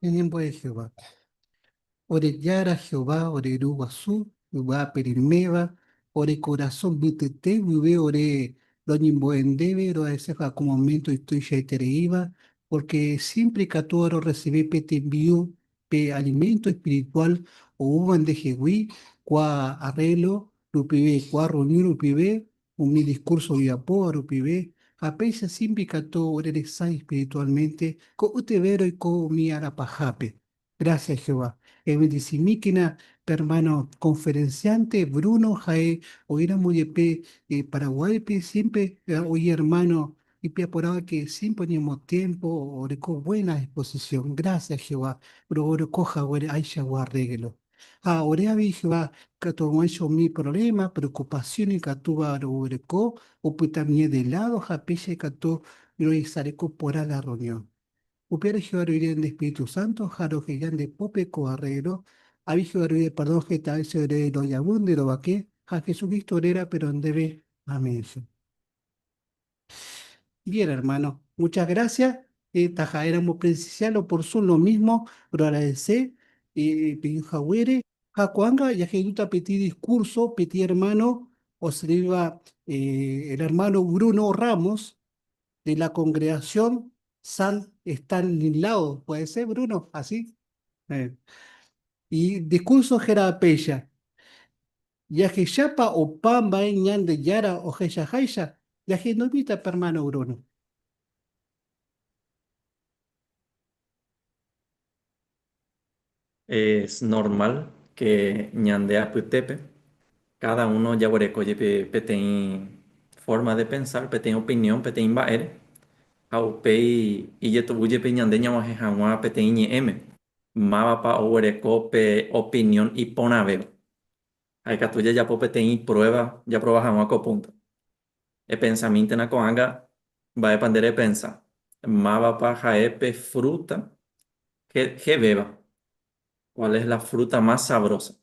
Ñañembo'e Jehovápe. Ore Jára Jehová, ore Ru Guasu, yvápe reiméva, ore korasõ mbytete guive ore roñembo'e ndéve roaeséva ko moménto ituichaitereíva, pórke siémpre ikatu rorresivi pe tembi'u, pe aliménto espirituál oúva ndehegui kua arréglo rupive, kua rreunión rupive, umi diskúrso ojapóva rupive, ha péicha siémpre ikatu oreresãi espirituálmente, ko'yteve roiko umi ára pahápe. Grásia Jehová. Evendisimíkena pe ermáno konferensiánte Bruno ha'e oĩramo jepe Paraguáipe, siémpre oĩ ermáno ipyaporãva ke siémpre oñemotiémpo oreko buéna disposisión. Grásia Jehová roguereko haguére ãichagua arréglo. Ha ore avei Jehová katu og̃uáicha umi provléma, preokupasión ikatúva roguereko opytamie de ládo ha péicha ikatu rojesareko porã la rreunión. Upévare Jehová roire nde espíritu sánto ha roheja nde pópe ko arréglo. Avei Jehová roire perdón heta vése ore rojavy nde rovake ha Jesucristo rérape rondéve. Amén. Bien, hermano, muchas gracias. Taha'éramo presencial o por Zoom lo mismo, roagradece peju haguére. Ha ko'ág̃a jahendúta peteĩ discurso peteĩ hermano oservíva el hermano Bruno Ramos de la congregación San Estanislao. ¿Puede ser, Bruno? ¿Así? Y discurso héra péicha. Jahechápa opa mba'e Ñandejára ohechaháicha, jahenduvíta pe ermáno Bruno. Es normal que ñande apytépe cada uno jaguereko jepi peteĩ forma de pensar, peteĩ opinión, peteĩ mba'ére, ha upéi ijetu'u jepi ñande ñag̃uahẽ hag̃ua peteĩ ñe'ẽme. Mávapa oguereko pe opinión iporãvéva? Ha ikatu jajapo peteĩ prueba japrova hag̃ua ko punto. Epensamíntena ko'ág̃a mba'épa nde repensa. Mávapa ha'e pe fruta hevéva? Cuál es la fruta más sabrosa?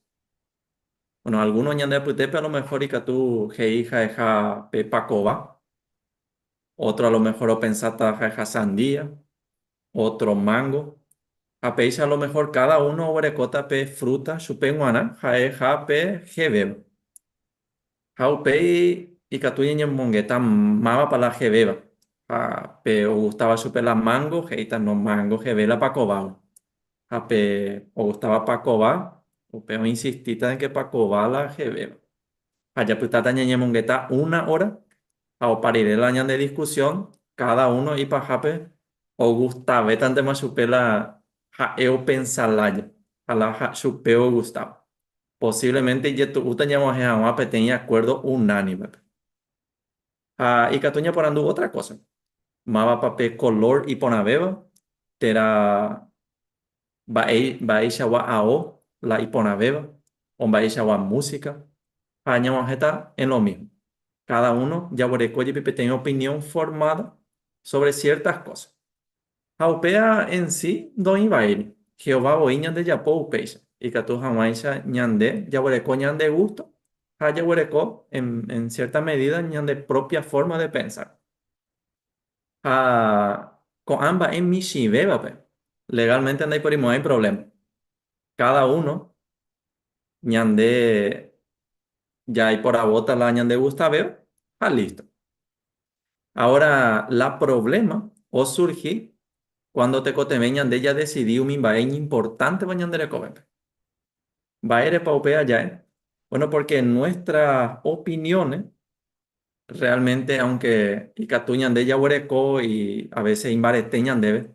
Bueno, alguno ñande apytépe a lo mejor ikatu he'i ha'eha pe pakova, otro a lo mejor opensáta ha'eha sandía, ótro mángo, ha péicha a lo mehór káda uno oguerekóta pe frúta chupe g̃uarã ha'eha pe hevéva. Ha upéi ikatu ñañemongeta mávapa la hevéva, ha pe ogustáva chupe la mángo he'íta no mángo heve la pakovágui. Ha pe ogustáva pakova, upe oinsistíta de ke pakova la hevéva. Ha japytáta ñañemongeta una óra ha opa rire la ñande diskusión, káda uno ipahápe ogustavétantema chupe la ha'e opensa lája ha la chupe ogustáva. Posívlemente ijetu'úta ñag̃uahẽ hag̃ua peteĩ akuérdo unánimepe. Ha ikatu ñaporandu ótra kósa, mávapa pe kolór iporãvéva térã mba'e mba'eichagua ao la iporãvéva o mba'eichagua músika, ha ñag̃uahẽta en lo mismo. Káda uno jaguereko jepi peteĩ opinión formada sobre ciertas cosas. Ha upéva en sí ndoĩvaíri. Jehová voi ñandejapo upéicha, ikatu hag̃uáicha ñande jaguereko ñande gusto ha jaguereko en, en cierta medida ñande propia forma de pensar. Ha ko'ã mba'e michĩvévape, legálmente ndaiporimo'ãi provléma. Káda uno ñande jaiporavóta la ñandegustavéva ha lísto. Ahora, la provléma osurhi kuando tekotevẽ ñande jadesidi umi mba'e iñimportánteva ñande rekovépe. Mba'érepa upéva ja'e? Bueno, pórke nuestras opiniones Realmente, aunque ikatu ñande jaguereko y a veces imbarete ñandéve,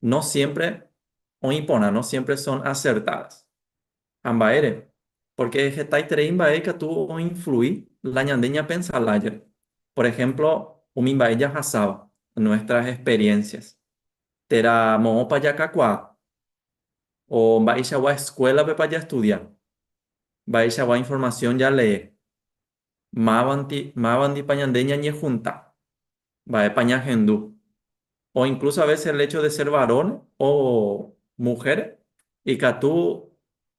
no siempre oĩ porã, no siempre son acertadas. Ha mba'ére? Porque hetaiterei mba'e ikatu oinflui la ñande ñapensa lájare. Por ejemplo, umi mba'e jahasáva, nuestras experiencias, térã moõpa jakakuaa, o mba'eichagua escuela-pepa jaestudia, mba'eichagua información jalee. Mávanti, mávandipa ñande ñañehunta, mba'épa ñahendu. O incluso a veces el hecho de ser varón o mujer ikatu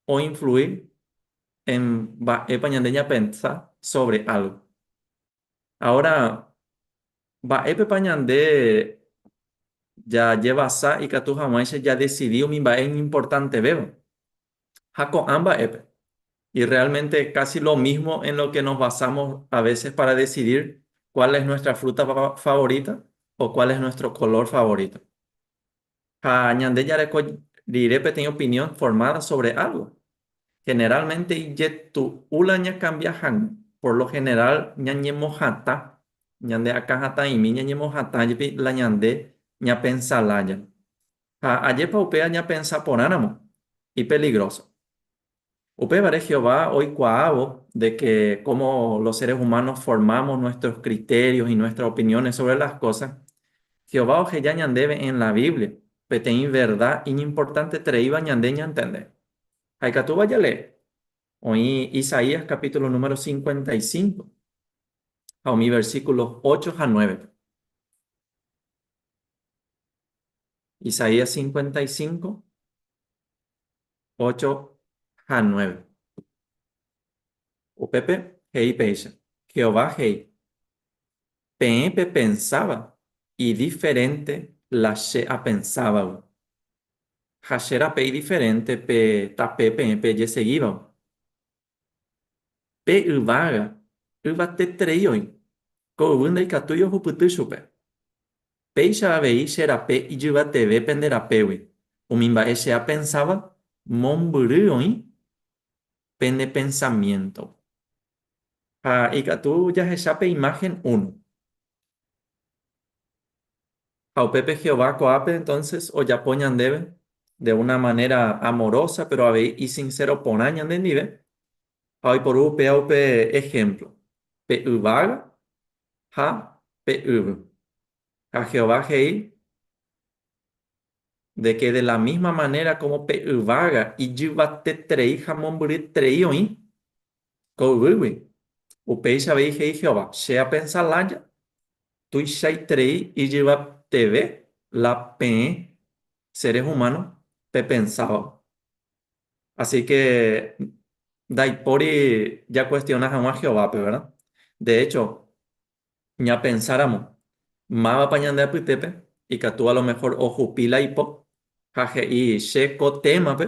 oinfluir en mba'épa ñande ñapensa sobre algo. Ahora, mba'épepa ñande. Jajevasa ikatu hag̃uáicha jadesidi umi mba'e iñimportantevéva. Ha ko'ã mba'épe. Y realmente casi lo mismo en lo que nos basamos a veces para decidir cuál es nuestra fruta favorita o cuál es nuestro color favorito. Ha ñande jareko rire peteĩ opinión formada sobre algo, generalmente ijetu'u la ñakambia hag̃ua. Por lo general ñañemohatã, ñande akãhatã'imi ñañemohatã jepi la ñande ñapensa lája. Ha ajépa upéva ñapensa porãramo, ipeligroso. Upévare Jehová oikuaávo de que como los seres humanos formamos nuestros criterios y nuestras opiniones sobre las cosas, Jehová oheja ñandéve en la Biblia peteĩ verdad iñimportantetereíva ñande ñantende. Ha ikatúva jalee, oĩ Isaías capítulo número 55 ha umi versículos 8 ha 9-pe. Isaías 55, 8 ha 9. Upépe he'i péicha, Jehová he'i, Peẽ pepensáva idiferénte la che apensávagui, ha che rape idiferénte pe tape peẽ pejesegívagui. Pe yvága yvateterei oĩ, ko yvy ndaikatúi ohupyty chupe. Péicha avei che rape ijyvateve pende rapégui, umi mba'e che apensáva mombyry oĩ pene pensamiéntogui. Ha ikatu jahecha pe imáhen uno. Ha upépe Jehová ko'ápe entonces ojapo ñandéve de una manera amorosa pero avei isinséro porã ñandendive, ha oiporu upéva upe ehémplo, pe yvága ha pe yvy. Ha Jehová he'i de que de la misma manera como pe yvága ijyvateterei ha mombyryeterei oĩ ko yvýgui, upéicha avei he'i Jehová, Che apensa lája tuichaiterei ijyvateve la peẽ seres humanos pepensáva. Así que ndaipóri jacuestiona hag̃ua Jehovápe, verdad? De hecho, ñapensáramo mávapa ñande apytépe ikatu a lo mejor ohupi la ipo ha he'i che ko témape,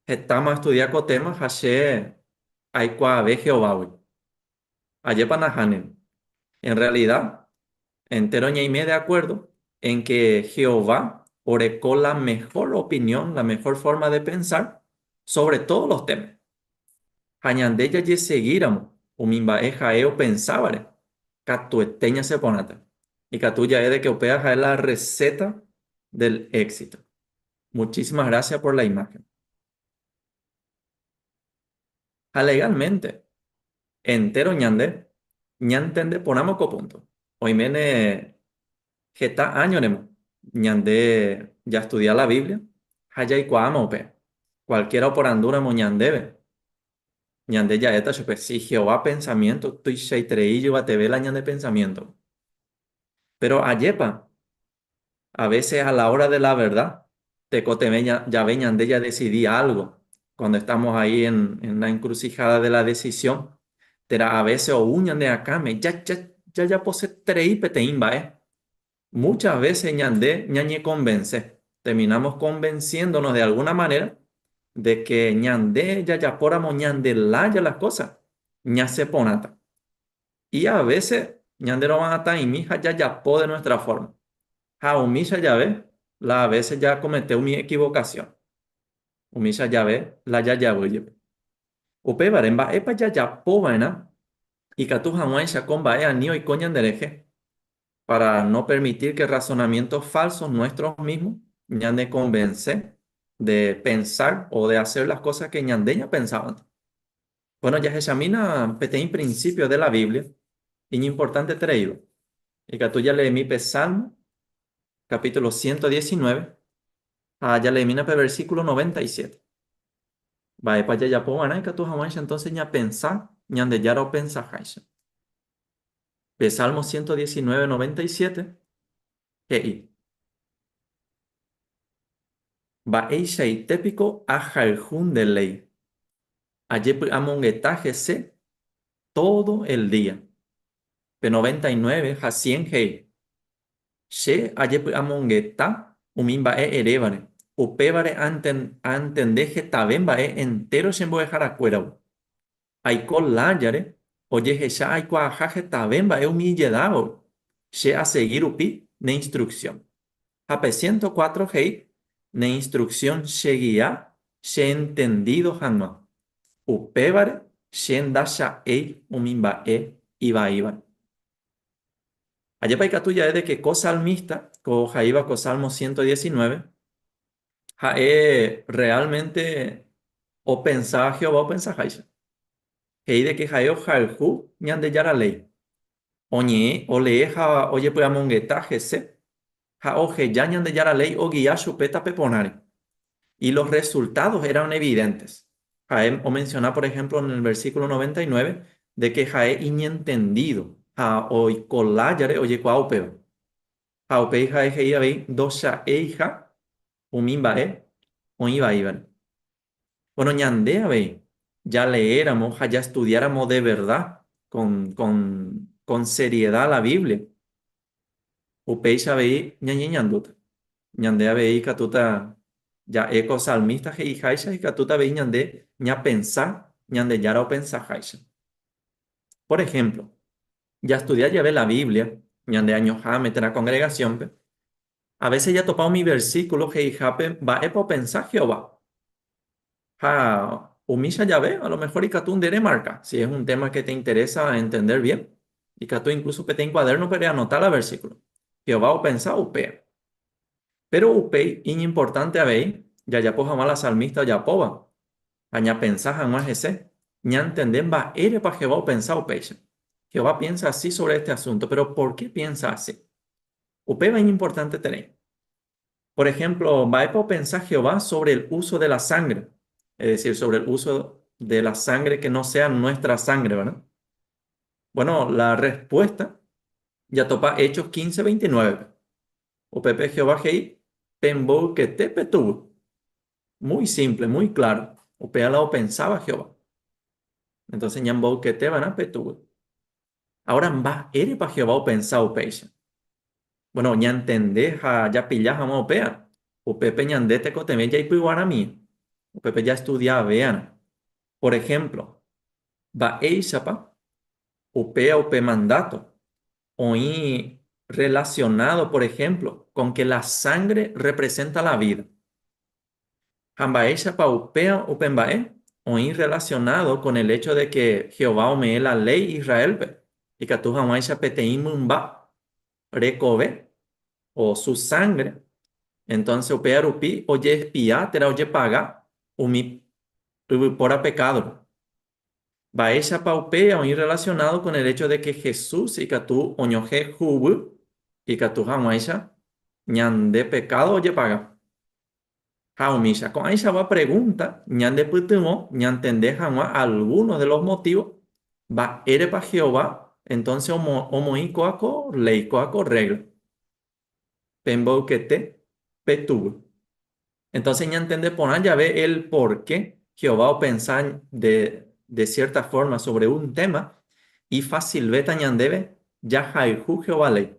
hetáma astudia ko téma ha che aikuaave Jehovágui. Ajépa nahániri. En realida, entéro ñaime de acuerdo en que Jehová oreko la mejor opinión, la mejor forma de pensar sobre todos los temas. Ha ñande jajesegíramo umi mba'e ha'e opensávare, katuete ñasẽ porãta. Ikatu ja'e de que upéva ha'e la receta del éxito. Muchísimas gracias por la imagen. Ha legalmente, entéro ñande ñantende porãma ko punto. Oiméne heta áñorema ñande jastudia la Biblia ha jaikuaáma upe. Cualquiera oporandúramo ñandéve, ñande ja'éta chupe, si Jehová pensamiento tuichaiterei ijyvateve la ñane pensamiento. Péro ajépa A veces a la hora de la verdad, tekotevẽ jave ñande jadesidi algo, cuando estamos ahí en, en la encrucijada de la decisión, térã a veces ou ñande akãme ja, ja, jajaposeterei peteĩ mba'e. Muchas veces ñande ñañekonvense, terminamos convenciéndonos de alguna manera de que ñande jajapóramo ñande laya las cosas, ñasẽ porãta. Y a veces ñande ro'atã'imi ha jajapo de nuestra forma. Ha umícha jave, la a veces jakomete umi equivocación. Umícha jave, la jajavy jepe. Upévare, mba'épa jajapo va'erã ikatu hag̃uáicha ko mba'e ani oiko ñanderehe? Para no permitir que razonamientos falsos nuestros mismos ñanekonvense de pensar o de hacer las cosas que ñande ñapensávante. Bueno, jahechamína peteĩ principio de la Biblia iñimportantetereíva. Ikatu jaleemi pe Salmo capítulo 119 ha jaleemína pe versículo 97. Mba'épa jajapo va'erã ikatu hag̃uáicha entonces ñapensa Ñandejára opensaháicha. Pe Salmo 119, 97 he'i, Mba'eichaite piko ahayhu nde léi! Ajepy'amongeta hese tódo el día. Pe 99 ha 100 he'i. Che ajepy'amongeta umi mba'e erévare, upévare antende hetave mba'e entéro che mbo'eharakuéragui. Aiko lájare ojehecha aikuaaha hetave mba'e umi ijedávagui, che asegi rupi ne instruksión. Ha pe 104 he'i, Ne instruksión chegia cheentendído hag̃ua. Upévare che ndacha'éi umi mba'e ivaívare. Ajépa ikatu ja'e de que ko salmista, ko ohaíva ko Salmo 119, ha'e realmente opensa Jehová opensaháicha. He'i de que ha'e ohayhu Ñandejára léi. Oñe'ẽ, olee ha ojepy'amongeta hese ha oheja Ñandejára léi ogia chupe tape porãre. Y los resultados eran evidentes. Ha'e omenciona, por ejemplo, en el versículo 99, de que ha'e iñentendido ha oiko lájare ojekuaa upéva. Ha upéi ha'e he'i avei ndocha'eiha umi mba'e oĩ vaívare. Bueno, ñande avei jaleéramo ha jastudiáramo de verdad con, con, con seriedad la Biblia, Upéicha avei ñañeñandúta. Ñande avei ikatúta ja'e ko salmísta he'iháicha ikatúta avei ñande ñapensa Ñandejára opensaháicha. Por ehémplo, jastudia jave la Biblia ñande añoháme térã kongregasiónpe, avése jatopa umi versíkulo he'ihápe mba'épa opensa Jehová. Ha umícha jave, a lo mejor ikatu nde remarka, si es un tema que te interesa entender bien, ikatu incluso peteĩ cuaderno-pe reanota la versículo. Jehová opensa upéva. Péro upéi iñimportánte avei jajapo hag̃ua la salmísta ojapóva ha ñapensa hag̃ua hese, ñantende mba'érepa Jehová opensa upéicha. Jehová piensa así sobre este asunto, pero ¿por qué piensa así? Upéva iñimportanteterei. Por ejemplo, mba'épa opensa Jehová sobre el uso de la sangre? Es decir, sobre el uso de la sangre que no sea nuestra sangre, ¿verdad? Bueno, la respuesta jatopa Hechos 15, 29-pe. Upépe Jehová he'i, Pemboykete pe tuguy. Muy simple, muy claro. Upéva la opensáva Jehová. Entonces ñamboykete va'erã pe tuguy. Ahora, mba'érepa Jehová opensa upéicha? Bueno, ñantende ha japilla hag̃ua upéva, upépe ñande tekotevẽ jaipyguaramie, upépe jastudiave'arã. Por ehémplo, mba'éichapa upéva upe mandáto oĩ relacionado, por ehémplo, con que la sangre representa la vida? Ha mba'éichapa upéva upe mba'e oĩ relacionado con el hecho de que Jehová ome'ẽ la léi Israélpe ikatu hag̃uáicha peteĩ mymba rekove o su sangre, entonces upéva rupi ojeexpia térã ojepaga umi yvypóra pekádore. Mba'éichapa upéva oĩ relacionado con el hecho de que Jesús ikatu oñohẽ huguy ikatu hag̃uáicha ñande pekádo ojepaga? Ha umícha, ko'ãichagua pregúnta ñandepytyvõ ñantende hag̃ua algúno de los motívo mba'érepa Jehová entónse omoĩ kóa ko léi, kóa ko rrégla. Pemboykete pe tuguy. Entonces ñantende porã jave el porqué Jehová opensa de, de cierta forma sobre un tema, ifacilvéta ñandéve jahayhu Jehová léi.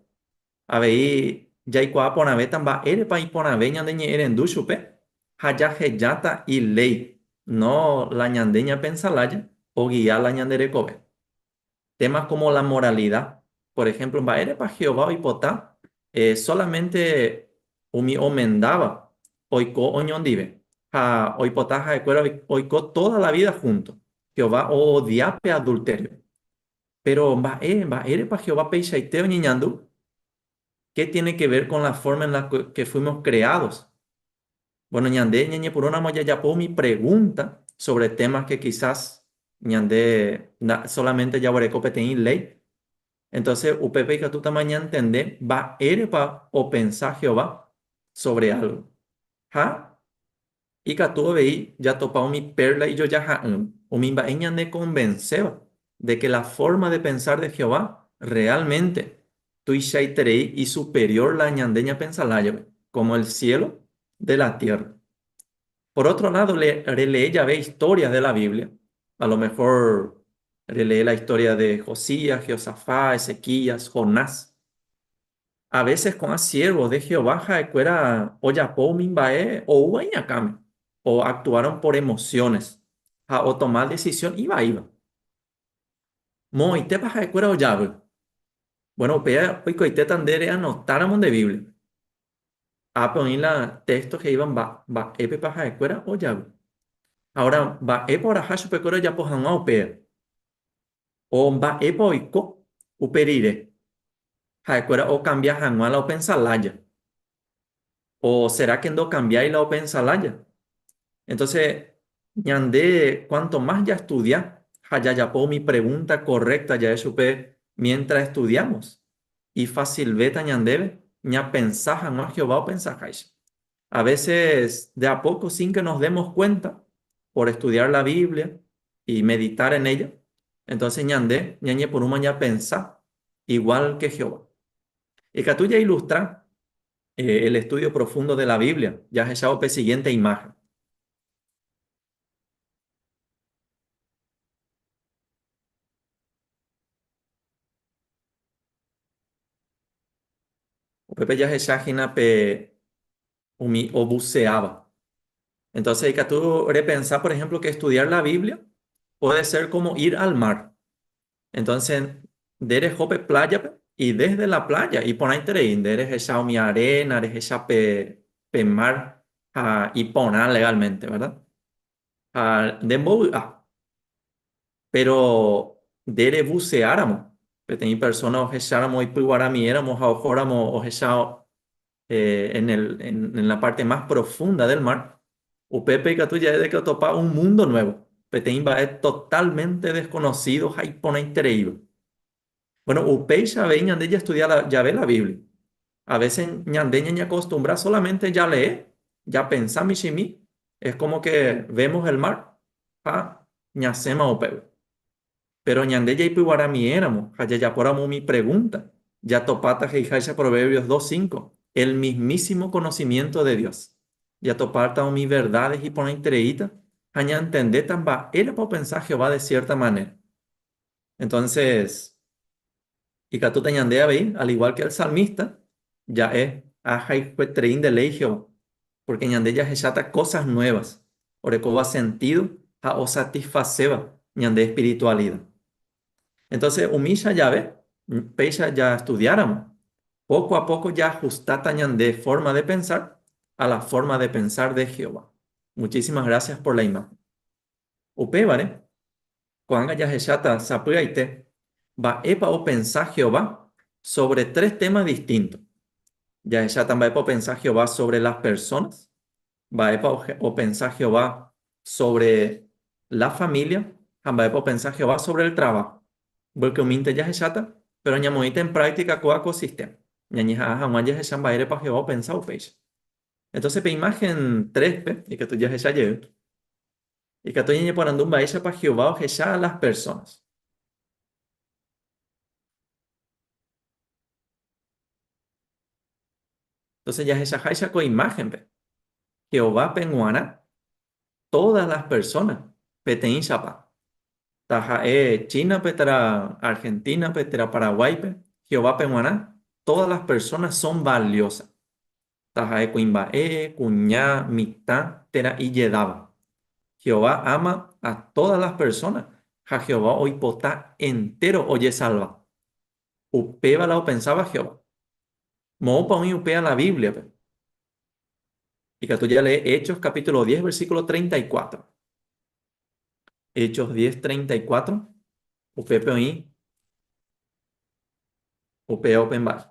Avei jaikuaa porãvéta mba'érepa iporãve ñande ñe'ẽrendu chupe ha jahejáta iléi, no la ñande ñapensa lája oguia la ñande rekove. Temas como la moralidad, por ejemplo, mba'érepa Jehová oipota solamente umi omendáva oiko oñondive ha oipota ha'ekuéra oiko toda la vida junto. Jehová oodia pe adulterio. Péro mba'e, mba'érepa Jehová peichaite oñeñandu? Qué tiene que ver con la forma en la que fuimos creados? Bueno, ñande ñañepyrũramo jajapo umi pregunta sobre temas que quizás ñande solamente jaguereko peteĩ léi, entonces upépe ikatútama ñantende mba'érepa opensa Jehová sobre algo. Ha ikatu avei jatopa umi perla ijojaha'ỹva, umi mba'e ñanekonvenséva de que la forma de pensar de Jehová realmente tuichaiterei isuperior la ñande ñapensa lájape, como el cielo de la tierra. Por otro lado, relee jave historias de la Biblia, a lo mejor relee la historia de Josías, Jehosafat, Ezequías, Jonás. A veces ko'ã siervo de Jehová ha'ekuéra ojapo umi mba'e oúva iñakãme, o actuaron por emociones ha otoma decisión ivaíva. Moõitépa ha'ekuéra ojavy? Bueno, upéva oikoitéta nde reanotáramo nde Biblia. Ápe oĩ la téxto he'íva mba'épepa ha'ekuéra ojavy. Ahora, mba'épa oraha chupekuéra ojapo hag̃ua upéva? O mba'épa oiko upe rire ha'ekuéra okambia hag̃ua la opensa lája? O sera ke ndokambiái la opensa lája? Entonces, ñande cuanto más jastudia ha jajapo umi pregunta correcta ja'e chupe mientras estudiamos, ifasilvéta ñandéve ñapensa hag̃ua Jehová opensaháicha. A veces, de a poco, sin que nos demos cuenta, por estudiar la Biblia y meditar en ella, entonces ñande ñañepyrũma ñapensa igual que Jehová. Ikatu jailustra el estudio profundo de la Biblia jahechávo pe siguiente imagen. Upépe jahecha hína pe umi obuceáva. Entonces ikatu repensa, por ejemplo, que estudiar la Biblia puede ser como ir al mar. Entonces, nde reho pe plájape y desde la playa iporãiterei nde rehecha umi arena, rehecha pe, pe mar ha iporã legalmente, verdad? Ha nde mbovy'a. Péro nde revuseáramo, peteĩ persóna ohecháramo ipyguaramiéramo ha ohóramo ohecha en el, en la parte más profunda del mar, upépe ikatu ja'e de que otopa un mundo nuevo, peteĩ mba'e totalmente desconocido ha iporãitereíva. Bueno, upéicha avei ñande jaestudia jave la Biblia. A veces ñande ñañeacostumbra solamente jalee, japensa michĩmi, es como que vemos el mar ha ñasẽma upégui. Péro ñande jaipyguaramiéramo ha jajapóramo umi pregúnta, jatopáta he'iháicha Proverbios 2:5, el mismísimo conocimiento de Dios. Jatopáta umi verdades iporãitereíta ha ñantendéta mba'érepa opensa Jehová de cierta manera. Entonces, ikatúta ñande avei, al igual que el salmista, ja'e, Ahayhueterei nde léi Jehová, porque ñande jahecháta cosas nuevas, orekóva sentido ha osatisfacéva ñande espiritualida. Entonces, umícha jave, péicha jaestudiáramo, poco a poco jaajustáta ñande forma de pensar a la forma de pensar de Jehová. Muchísimas gracias por la imagen. Upévare, ko'ág̃a jahecháta sapy'aite mba'épa opensa Jehová sóvre tres téma distíntO. Jahecháta mba'épa opensa Jehová sóvre las persónas, mba'épa opensa Jehová sóvre la família ha mba'épa opensa Jehová sóvre el traváho. Mbyky'ỹmínte jahecháta, péro ñamoĩta en práktika kóva ko sistéma, ñañeha'ã hag̃ua jahecha mba'érepa Jehová opensa upéicha. Entonces pe imagen 3-pe ikatu jahecha jey, ikatu ñañeporandu mba'éichapa Jehová ohecha a las personas. Entonces jahechaháicha ko imágenpe, Jehovápe g̃uarã todas las personas peteĩchapa. Taha'e Chínape térã Argentínape térã Paraguáipe, Jehovápe g̃uarã todas las personas son valiosas. Taha'e kuimba'e, kuña, mitã térã ijedáva. Jehová ama a todas las personas ha Jehová oipota entéro ojesalva. Upéva la opensáva Jehová. Moõpa oĩ upéva la Bíbliape? Ikatu jalee Hechos capítulo 10 versículo 34. Hechos 10, 34, upépe oĩ upéva upe mba'e.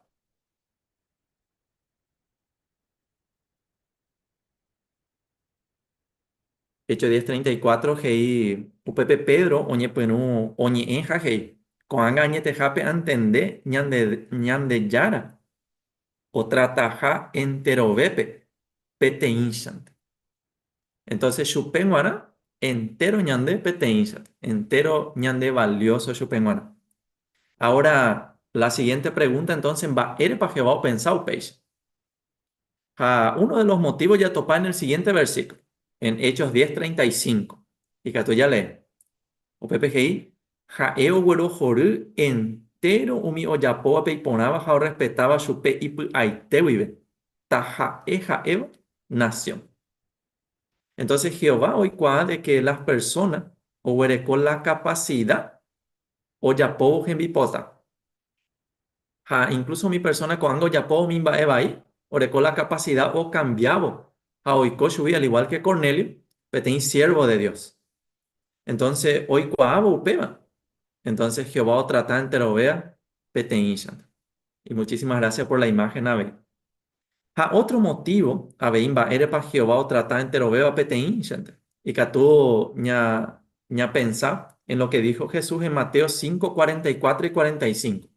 Hechos 10, 34 he'i upépe Pedro oñepyrũ oñe'ẽ ha he'i, Ko'ág̃a añetehápe antende ñande Ñandejára otrataha enterovépe peteĩchante. Entonces chupe g̃uarã entéro ñande peteĩchante, entéro ñande valioso chupe g̃uarã. Ahora, la siguiente pregunta entonces, mba'érepa Jehová opensa upéicha? Ha uno de los motivos jatopa en el siguiente versículo, en Hechos 10:35. Ikatu jalee. Upépe he'i, Ha'e oguerohory entéro. entéro umi ojapóvape iporãva ha orrespetáva chupe ipy'aite guive, taha'e ha'éva nasión. Entonces Jehová oikuaa de que las personas oguereko la kapasida ojapóvo hembipota. Ha incluso umi persona ko'ág̃a ojapo umi mba'e vai, oreko la kapasida okambiávo ha oiko chugui al igual que Cornelio, peteĩ siervo de Dios. Entonces oikuaávo upéva, entonces Jehová otrata enterovéa peteĩchante. Y muchísimas gracias por la imagen avei. Ha ótro motívo avei mba'érepa Jehová otrata enterovéva peteĩchante. Ikatu ñapensa en lo que dijo Jesús en Mateo 5, 44 y 45.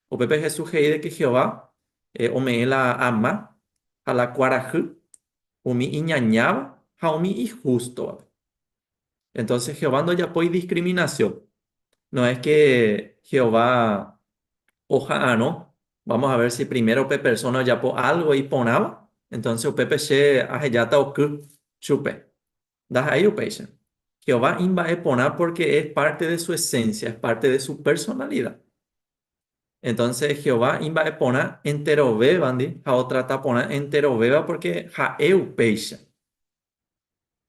Upépe Jesús he'i de que Jehová ome'ẽ la ama ha la kuarahy umi iñañáva ha umi ihústovape. Entonces Jehová ndojapói discriminación. No es que Jehová oha'arõ, vamos a ver si primero pe persona ojapo algo iporãva, entonces upépe che ahejáta oky chupe. Ndaha'éi upéicha. Jehová imba'eporã porque es parte de su esencia, es parte de su personalidad. Entonces Jehová imba'eporã enterovévandi ha otrata porã enterovéva porque ha'e upéicha.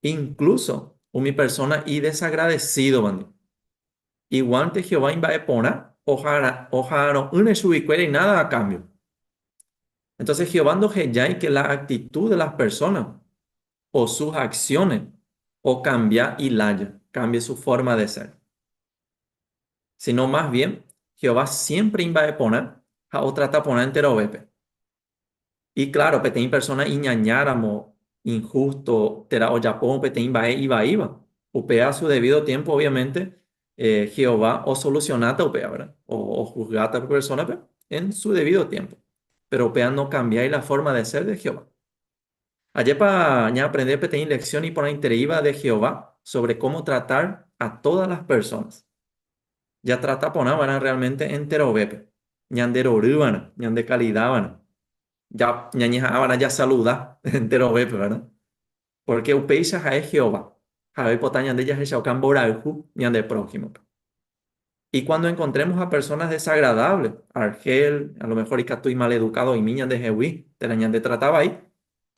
Incluso umi persona idesagradecídovandi. Iguánte Jehová imba'eporã oha'arõ'ỹre chuguikuéra ináda a cambio. Entonces Jehová ndohejái que la actitud de las personas o sus acciones okambia ilája, cambie su forma de ser. Sino más bien, Jehová siempre imba'eporã ha otrata porã enterovépe. Y claro, peteĩ persona iñañáramo, injusto, térã ojapórõ peteĩ mba'e ivaíva, upéva a su debido tiempo obviamente Jehová osolucionáta upéva, verdad? O ojuzgáta pe persónape en su debido tiempo. Pero upéva nokambiái la forma de ser de Jehová. Ajépa ñaaprende peteĩ lección iporãitereíva de Jehová sobre cómo tratar a todas las personas. Jatrata porã va'erã realmente enterovépe, ñanderory va'erã, ñande calida va'erã, ja ñañeha'ã va'erã jasaluda enterovépe, verdad? Porque upéicha ha'e Jehová, ha'e oipota ñande jahechauka mborayhu ñande prójimo-pe. Y cuando encontremos a personas desagradables, argel, a lo mejor ikatu imaleducado oimi ñandehegui térã ñandetrata vai,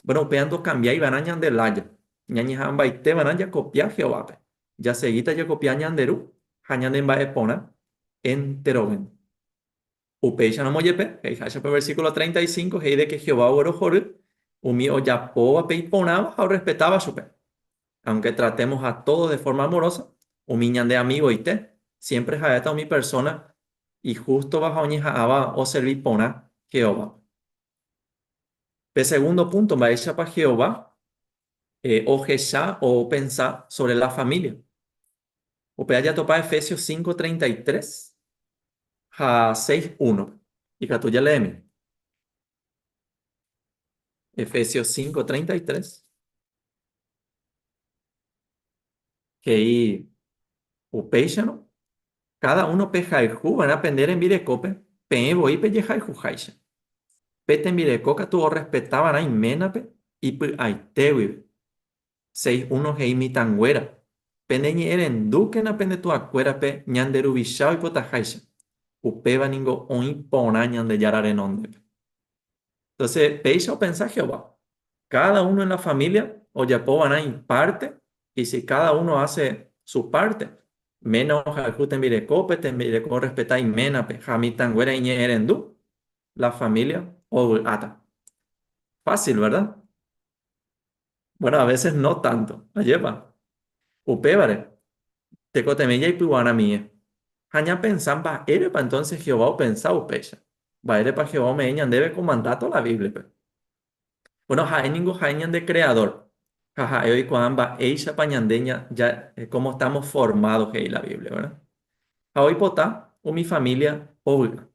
bueno, upéva ndokambiái va'erã ñande lája. Ñañeha'ãmbaite va'erã jakopia Jehovápe. Jasegíta jakopia ñande Ru ha ñanemba'eporã enterovénte. Upéicharamo jepe, he'iháicha pe versículo 35 he'i de que Jehová oguerohory umi ojapóvape iporãva ha orrespetáva chupe. Aunque tratemos a todos de forma amorosa, umi ñande amigoite siempre ha'éta umi persona ihústova ha oñeha'ãva oservi porã Jehovápe. Pe segundo punto, mba'éichapa Jehová ohecha o opensa sobre la familia. Upéva jatopa Efesios 5:33 ha 6:1. Ikatu jaleemi. Efesios 5:33 he'i upéicharõ, káda uno pehayhu va'erã pende rembirekópe, peẽ voi pejehayhuháicha. Pe tembireko katu orrespeta va'erã iménape ipy'aite guive. 6:1 he'i mitãnguéra, Peneñe'ẽrendúkena pende tuakuérape ñande Ruvicha oipotaháicha, upéva ningo oĩ porã Ñandejára renondépe. Entonces, péicha opensa Jehová. Cada uno en la familia ojapo va'erã ipárte y si cada uno hace su parte, ména ohayhu tembirekópe, tembireko orrespeta iménape ha mitãnguéra iñe'ẽrendu, la familia ovy'áta. Fácil, verdad? Bueno, a veces no tanto. Ajépa? Upévare, tekotevẽ jaipyguaramie ha ñapensa mba'érepa entonces Jehová opensa upéicha. Mba'érepa Jehová ome'ẽ ñandéve ko mandáto la Bíbliape? Bueno, ha'e ningo ha'e ñande Creador ha ha'e oikuaa mba'éichapa ñande ja, cómo estamos formados he'i la Biblia, ¿verdad? Ha oipota umi familia ovy'a.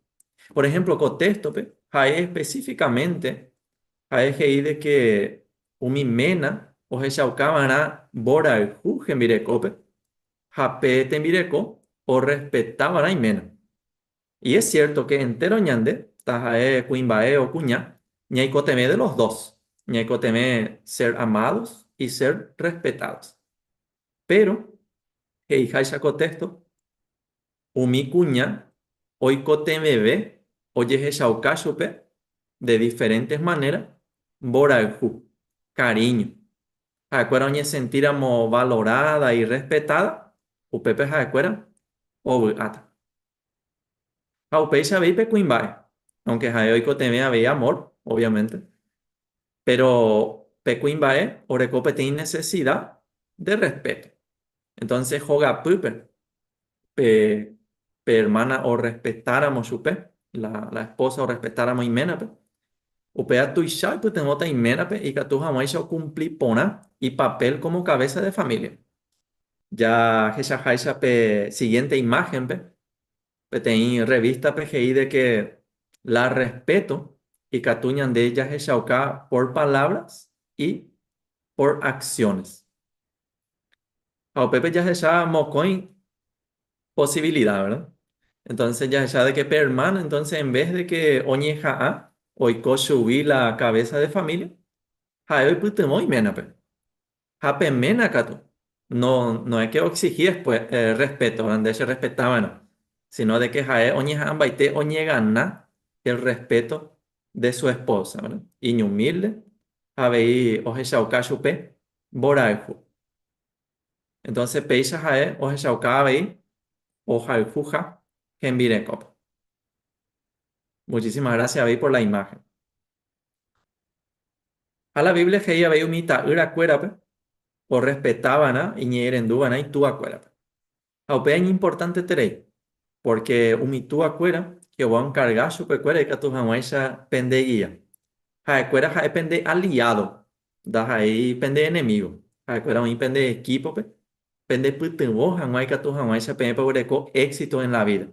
Por ejemplo, ko téxtope ha'e específicamente Ha'e he'i de que umi ména ohechauka va'erã mborayhu hembirekópe ha pe tembireko orrespeta va'erã iména. Y es cierto que entéro ñande, taha'e kuimba'e o kuña, ñaikotevẽ de los dos, ñaikotevẽ ser amados y ser respetados. Pero, he'iháicha ko téxto, umi kuña oikotevẽve ojehechauka chupe de diferentes manera mborayhu, cariño. Ha'ekuéra oñesentíramo valorada y respetada, upépe ha'ekuéra ovy'áta. Ha upéicha avei pe kuimba'e, aunque ha'e oikotevẽ avei amor, obviamente, pero pe kuimba'e oreko peteĩ necesidad de respeto. Entonces hogapýpe pe pe hermana orrespetáramo chupe, la, la esposa orrespetáramo iménape, upéva tuicha oipytyvõta iménape ikatu hag̃uáicha okumpli porã ipapél como cabeza de familia. Jahechaháicha pe siguiente imágenpe, peteĩ revista-pe he'i de que la respeto ikatu ñande jahechauka por palabras y por acciones. Ha upépe jahecha mokõi posibilidad, verdad? Entonces jahecha de que pe hermano, entonces en vez de que oñeha'ã oiko chugui la cabeza de familia, ha'e oipytyvõ iménape. Ha pe ména katu, no, no es que oexigi después eh, respeto, nde che respeta va'erã, sino de que ha'e oñeha'ãmbaite oñegana el respeto de su esposa, verdad? Iñumilde ha avei ohechauka chupe mborayhu. Entonces péicha ha'e ohechauka avei ohayhuha hembirekópe. Muchísimas gracias avei por la imagen. Ha la Biblia he'i avei umi ta'yrakuérape orrespetava'erã iñe'ẽrenduva'erã ituakuérape. Ha upéva iñimportanteterei, pórke umi tuakuéra Jehová onkarga chupekuéra ikatu hag̃uáicha pendegia. Ha'ekuéra ha'e pende aliádo, ndaha'éi pende enemígo. Ha'ekuéra oĩ pende ekípope pendepytyvõ hag̃ua ikatu hag̃uáicha peẽ peguereko éxito en la vida.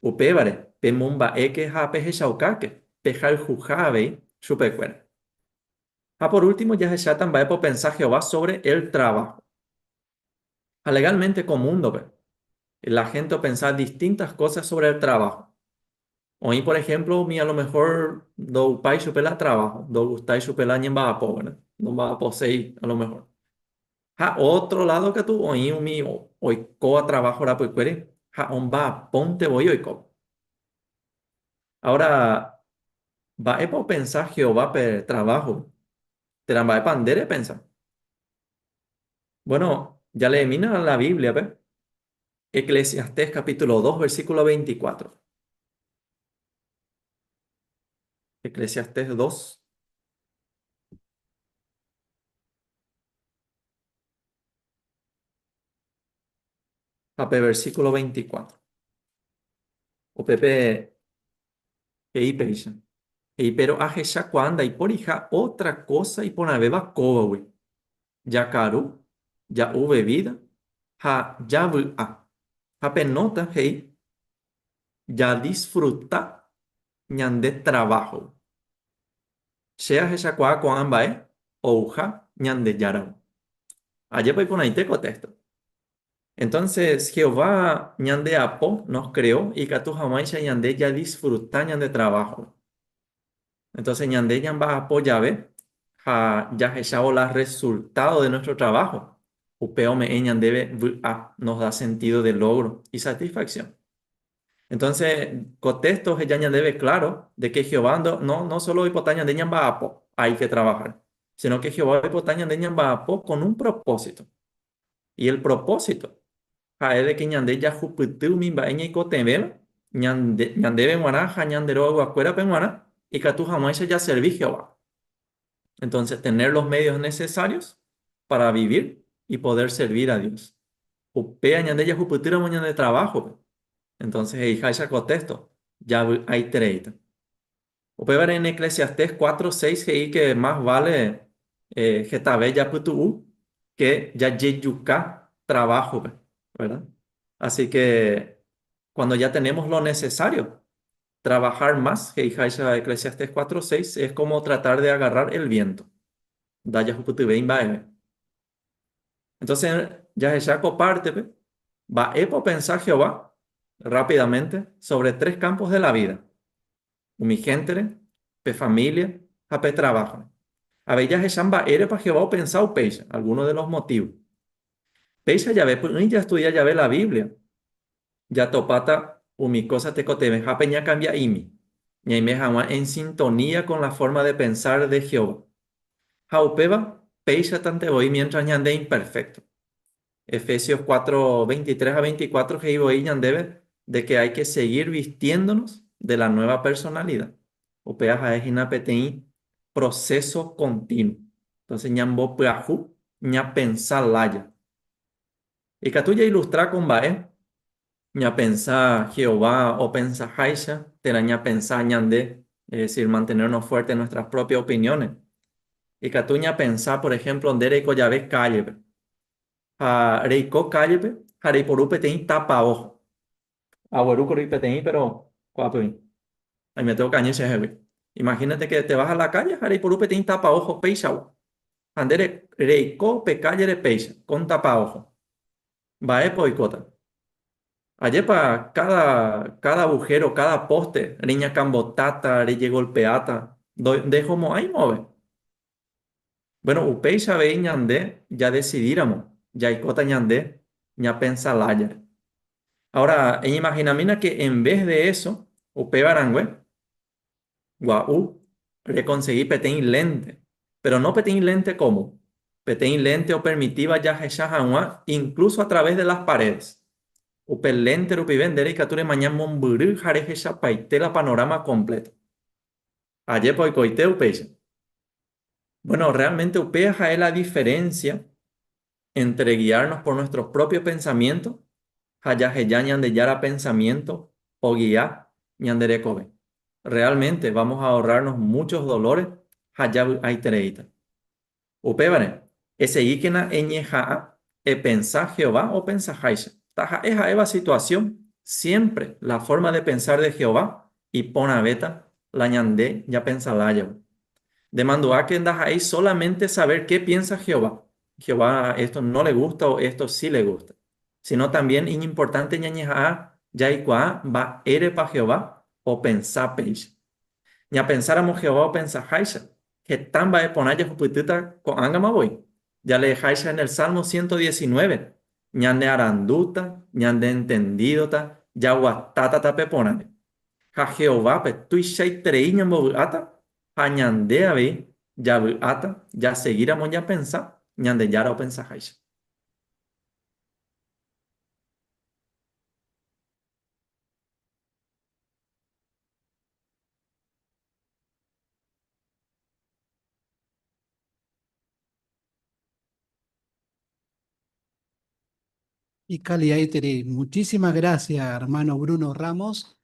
Upévare, pemomba'éke ha pehechaukáke pehayhuha avei chupekuéra. Ha por último jahecháta mba'épa opensa Jehová sobre el trabajo. Ha legalmente ko múndope, la hénte opensa distintas cosas sobre el trabajo. Oĩ por ejemplo umi a lo mejor ndoupái chupe la trabajo, ndogustái chupe la ñemba'apo, ¿verdad? Nomba'aposéi a lo mejor. Ha ótro ládo katu oĩ umi oikóva traváho rapykuére ha omba'apónte voi oikóva. Áora, mba'épa opensa Jehová pe traváhore? Térã mba'épa nde repensa? Buéno, jaleemína la Bíbliape, Eclesiastés capítulo 2, versículo 24. Eclesiastés 2. Ha pe versículo 24. Upépe he'i péicha, he'i péro ahechakuaa ndaiporiha ótra kósa iporãvéva kóvagui, jakaru, ja'u vevída ha javy'a. Ha pe nóta he'i jadisfruta ñande traváhogui. Che ahechakuaa ko'ã mba'e ouha Ñandejáragui. Ajépa iporãite ko téxto. Entonces, Jehová ñandeapo, nos creó, ikatu hag̃uáicha ñande jadisfruta ñande traváhogui. Entonces, ñande ñamba'apo jave ha jahechávo la resultado de nuestro trabajo, upe ome'ẽ ñandéve vy'a, nos da sentido de logro y satisfacción. Entonces, ko texto oheja ñandéve claro de que Jehová no, no, no solo oipota ñande ñamba'apo, hay que trabajar, sino que Jehová oipota ñande ñamba'apo con un propósito. Y el propósito ha'e de que ñande jahupyty umi mba'e ñaikotevẽva ñande, ñandéve g̃uarã ha ñande rogayguakuérape g̃uarã ikatu hag̃uáicha jaservi Jehová. Entonces, tener los medios necesarios para vivir y poder servir a Dios. Upéva ñande jahupytýramo ñande trabajo-pe. Entonces, he'iháicha ko texto, javy'aitereíta. Upévare en Eclesiastés 4, 6 he'i que más vale eh, hetave japytu'u que jajejuka trabajo-pe, ¿verdad? Así que cuando ya tenemos lo necesario, trabajar más, he'iháicha Eclesiastés 4, 6, es como tratar de agarrar el viento. Ndajahupytyvéi mba'eve. Entonces, jahecha ko pártepe, mba'épa opensa Jehová rápidamente sobre tres campos de la vida, umi héntere, pe familia ha pe trabajo. Avei jahecha mba'érepa Jehová opensa upéicha, algunos de los motivos. Péicha jave py'ỹi jastudia jave la Biblia, jatopáta. Umi kósa tekotevẽhápe ñakambia'imi, ñaime hag̃ua en sintonía con la forma de pensar de Jehová. Ha upéva péichatante voi mientras ñande imperfecto. Efesios 4, 23 ha 24 he'i voi ñandéve de que hay que seguir vistiéndonos de la nueva personalidad. Upéva ha'e hína peteĩ proceso continuo. Entonces ñambopyahu ñapensa lája. Ikatu jailustra ko mba'e ñapensa Jehová opensaháicha térã ñapensa ñande, es decir, mantenernos fuertes en nuestras propias opiniones. Ikatu ñapensa, por ejemplo, nde reiko jave kállepe. Ha reiko kállepe ha reiporu peteĩ tapaojo. Aguerúkuri peteĩ, pero ko'ápe oĩ. Aimete okañy chehegui. Imagínate que te vas a la calle ha reiporu peteĩ tapaojo péichagua. Ha nde reiko pe kállere péicha, con tapaojo. Mba'épa oikóta? Ajépa káda, káda agujero, káda poste reñakambotáta, rejegolpeáta, ndehomo'ãi moõve. Bueno, upéicha avei ñande jadesidíramo jaikóta ñande ñapensa lájare. Ahora, eñeimahinamína que en vez de eso, upéva rangue, gua'u rekonsegi peteĩ lénte, péro no peteĩ lénte kómo, peteĩ lénte opermitíva jahecha hag̃ua inklúso a través de las paredes. Upe lénte rupive nde reikatu remaña mombyry ha rehechapaite la panoráma kompléto. Ajépa oikoite upéicha? Bueno, realmente upéva ha'e la diferencia entre guiarnos por nuestros propios pensamientos ha jaheja Ñandejára pensamiento ogia ñande rekove. Realmente vamos a ahorrarnos muchos dolores ha javy'aitereíta. Upévare, esegíkena eñeha'ã epensa Jehová opensaháicha. Taha'e ha'éva situación, siempre la forma de pensar de Jehová iporãvéta la ñande ñapensa lájagui. Ndemandu'áke ndaha'éi solamente saber qué piensa Jehová, Jehová esto no le gusta o esto sí le gusta, sino también iñimportánte ñañeha'ã jaikuaa mba'érepa Jehová opensa péicha. Ñapensáramo Jehová opensaháicha, heta mba'e porã jahupytýta ko'ág̃ama voi. Jaleeháicha en el Salmo 119, ñanearandúta, ñaneentendídota, jaguatáta tape porãre. Ha Jehovápe tuichaiterei ñambovy'áta ha ñande avei javy'áta jasegíramo ñapensa Ñandejára opensaháicha. Y calidad de Muchísimas gracias, hermano Bruno Ramos.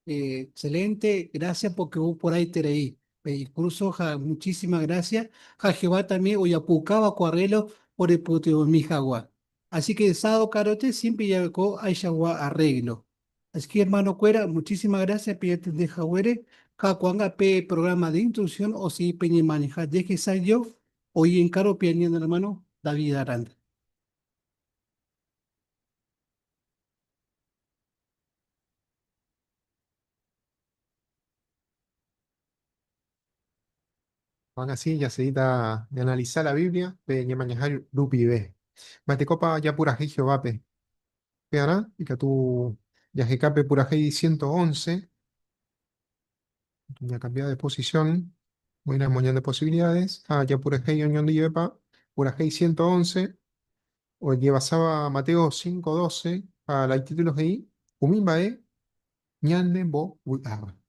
Excelente, gracias porque hubo por ahí tereí. Incluso, ja, muchísimas gracias. Ja, Jehová también, oyapucaba cuarrelo por el puteo mi jagua. Así que sábado carote siempre ya ayagua arreglo. Así que hermano Cuera, muchísimas gracias. Pídete de Jagüere, Jacuanga P programa de instrucción o si peñe maneja. Deje yo, hoy en Caro pianiendo hermano David Aranda. Van así, ya se de analizar la Biblia, pe ñemañaha rupive. Matekopa japurahéi Jehovápe. Pearã ikatu jaheka pe purahéi 111, ñakambia de posición, oĩramo ñande posibilidades, ha japurahéi oñondivepa purahéi 111, ojevasáva Mateo 5:12, ha la itítulo he'i, Umi mba'e ñanembovy'áva.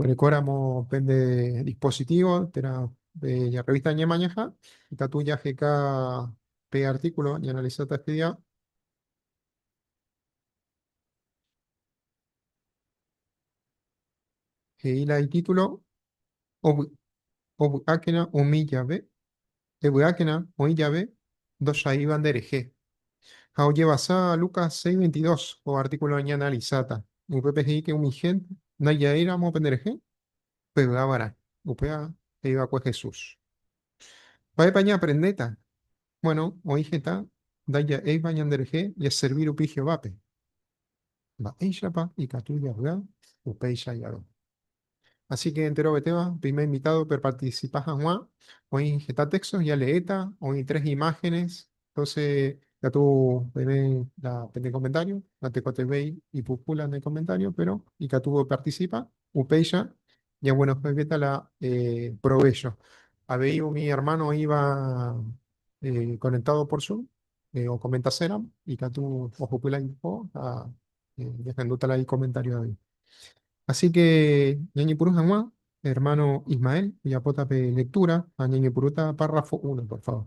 Peguerekóramo pende dispositivo térã pe revista Ñemañaha, ikatu jaheka pe artículo ñaanalizáta este día. He'i la itítulo, Ovy'ákena umi jave, Evy'ákena oĩ jave ndocha'éiva nderehe. Ha ojevasa Lucas 6:22 ko artículo ñaanalizáta. Upépe he'i ke umi hénte ndaija'éiramo penderehe, pevy'a va'erã. Upéva he'i va'ekue Jesús. Mba'épa ñaaprendéta? Bueno, oĩ heta ndaija'éiva ñanderehe jaservi rupi Jehovápe. Mba'éichapa ikatu javy'a upéicha jave? Así que enterovetéva, primer invitado per participa hag̃ua, oĩ heta textos jaleéta, oĩ tres imágenes, entonces ikatu peime la pende comentario, natekotevẽi ipuku la ne comentario, pero ikatu participa, upéicha jaguenohẽvéta la provecho. Avei umi hermano oĩva conectado por Zoom, okomentaséramo, ikatu ohupy la ipo ha jahendúta la icomentario avei. Así que ñañepyrũ hag̃ua, hermano Ismael, ojapóta pe lectura ha ñañepyrũta párrafo 1, por favor.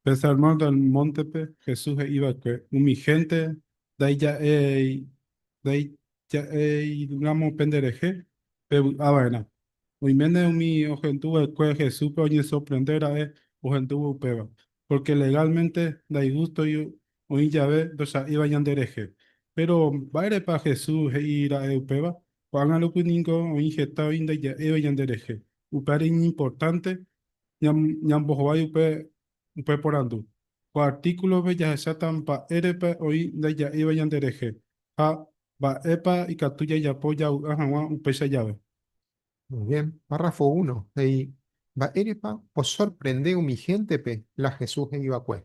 Pe Sermón del Móntepe, Jesús he'i va'ekue, Umi hénte ndaija'éiramo penderehe, pevy'a va'erã. Oiméne umi ohendu va'ekue Jesúspe oñesorprende ra'e ohendúvo upéva, pórke legálmente ndaigústoi oĩ jave ndocha'éiva ñanderehe. Péro, mba'érepa Jesús he'i ra'e upéva? Ko'ág̃a rupi ningo oĩ heta oĩ ndaija'éiva ñanderehe. Upévare iñimportánte ñambohovái upe porandu. Ko artíkulope jahecháta mba'érepa oĩ ndaija'éiva ñanderehe ha mba'épa ikatu jajapo javy'a hag̃ua upéicha jave. Muy bien. Párrafo 1 he'i, Mba'érepa osorprende umi héntepe la Jesús he'i va'ekue?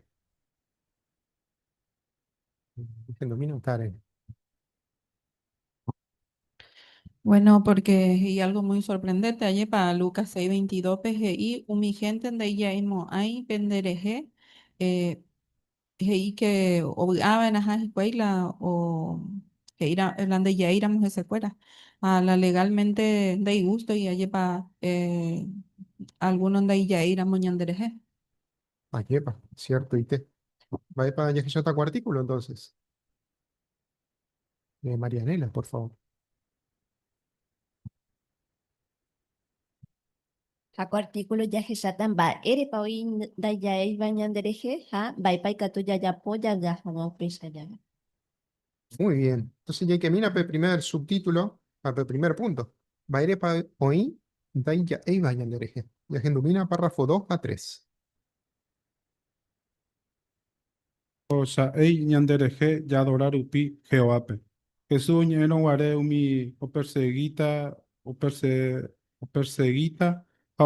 Ehendomína, Karen. Bueno, porque he'i algo muy sorprendente, ajépa Lucas 6:22-pe he'i umi hénte ndaija'emo'ãi penderehe, eh, he'i ke ovy'ava'erãha hikuái la o he'íra la ndaija'éiramo hesekuéra ha la legalmente ndaigústoi ajépa eh, alguno ndaija'éiramo ñanderehe. Ajépa, ciertoite. Mba'épa jahecháta ko artículo entonces? Marianela, por favor. Ha ko artículo jahecháta mba'érepa oĩ ndaija'éiva ñanderehe ha mba'épa ikatu jajapo javy'a hag̃ua upéicha jave. Muy bien. Entonces jaikemína pe primer subtítulo ha pe primer punto. Mba'érepa oĩ ndaija'éiva ñanderehe. Jahendumína párrafo 2 ha 3. Ndocha'éi ñanderehe jaadora rupi Jehovápe. Jesús oñe'ẽrõ guare umi opersegíta opersegíta ha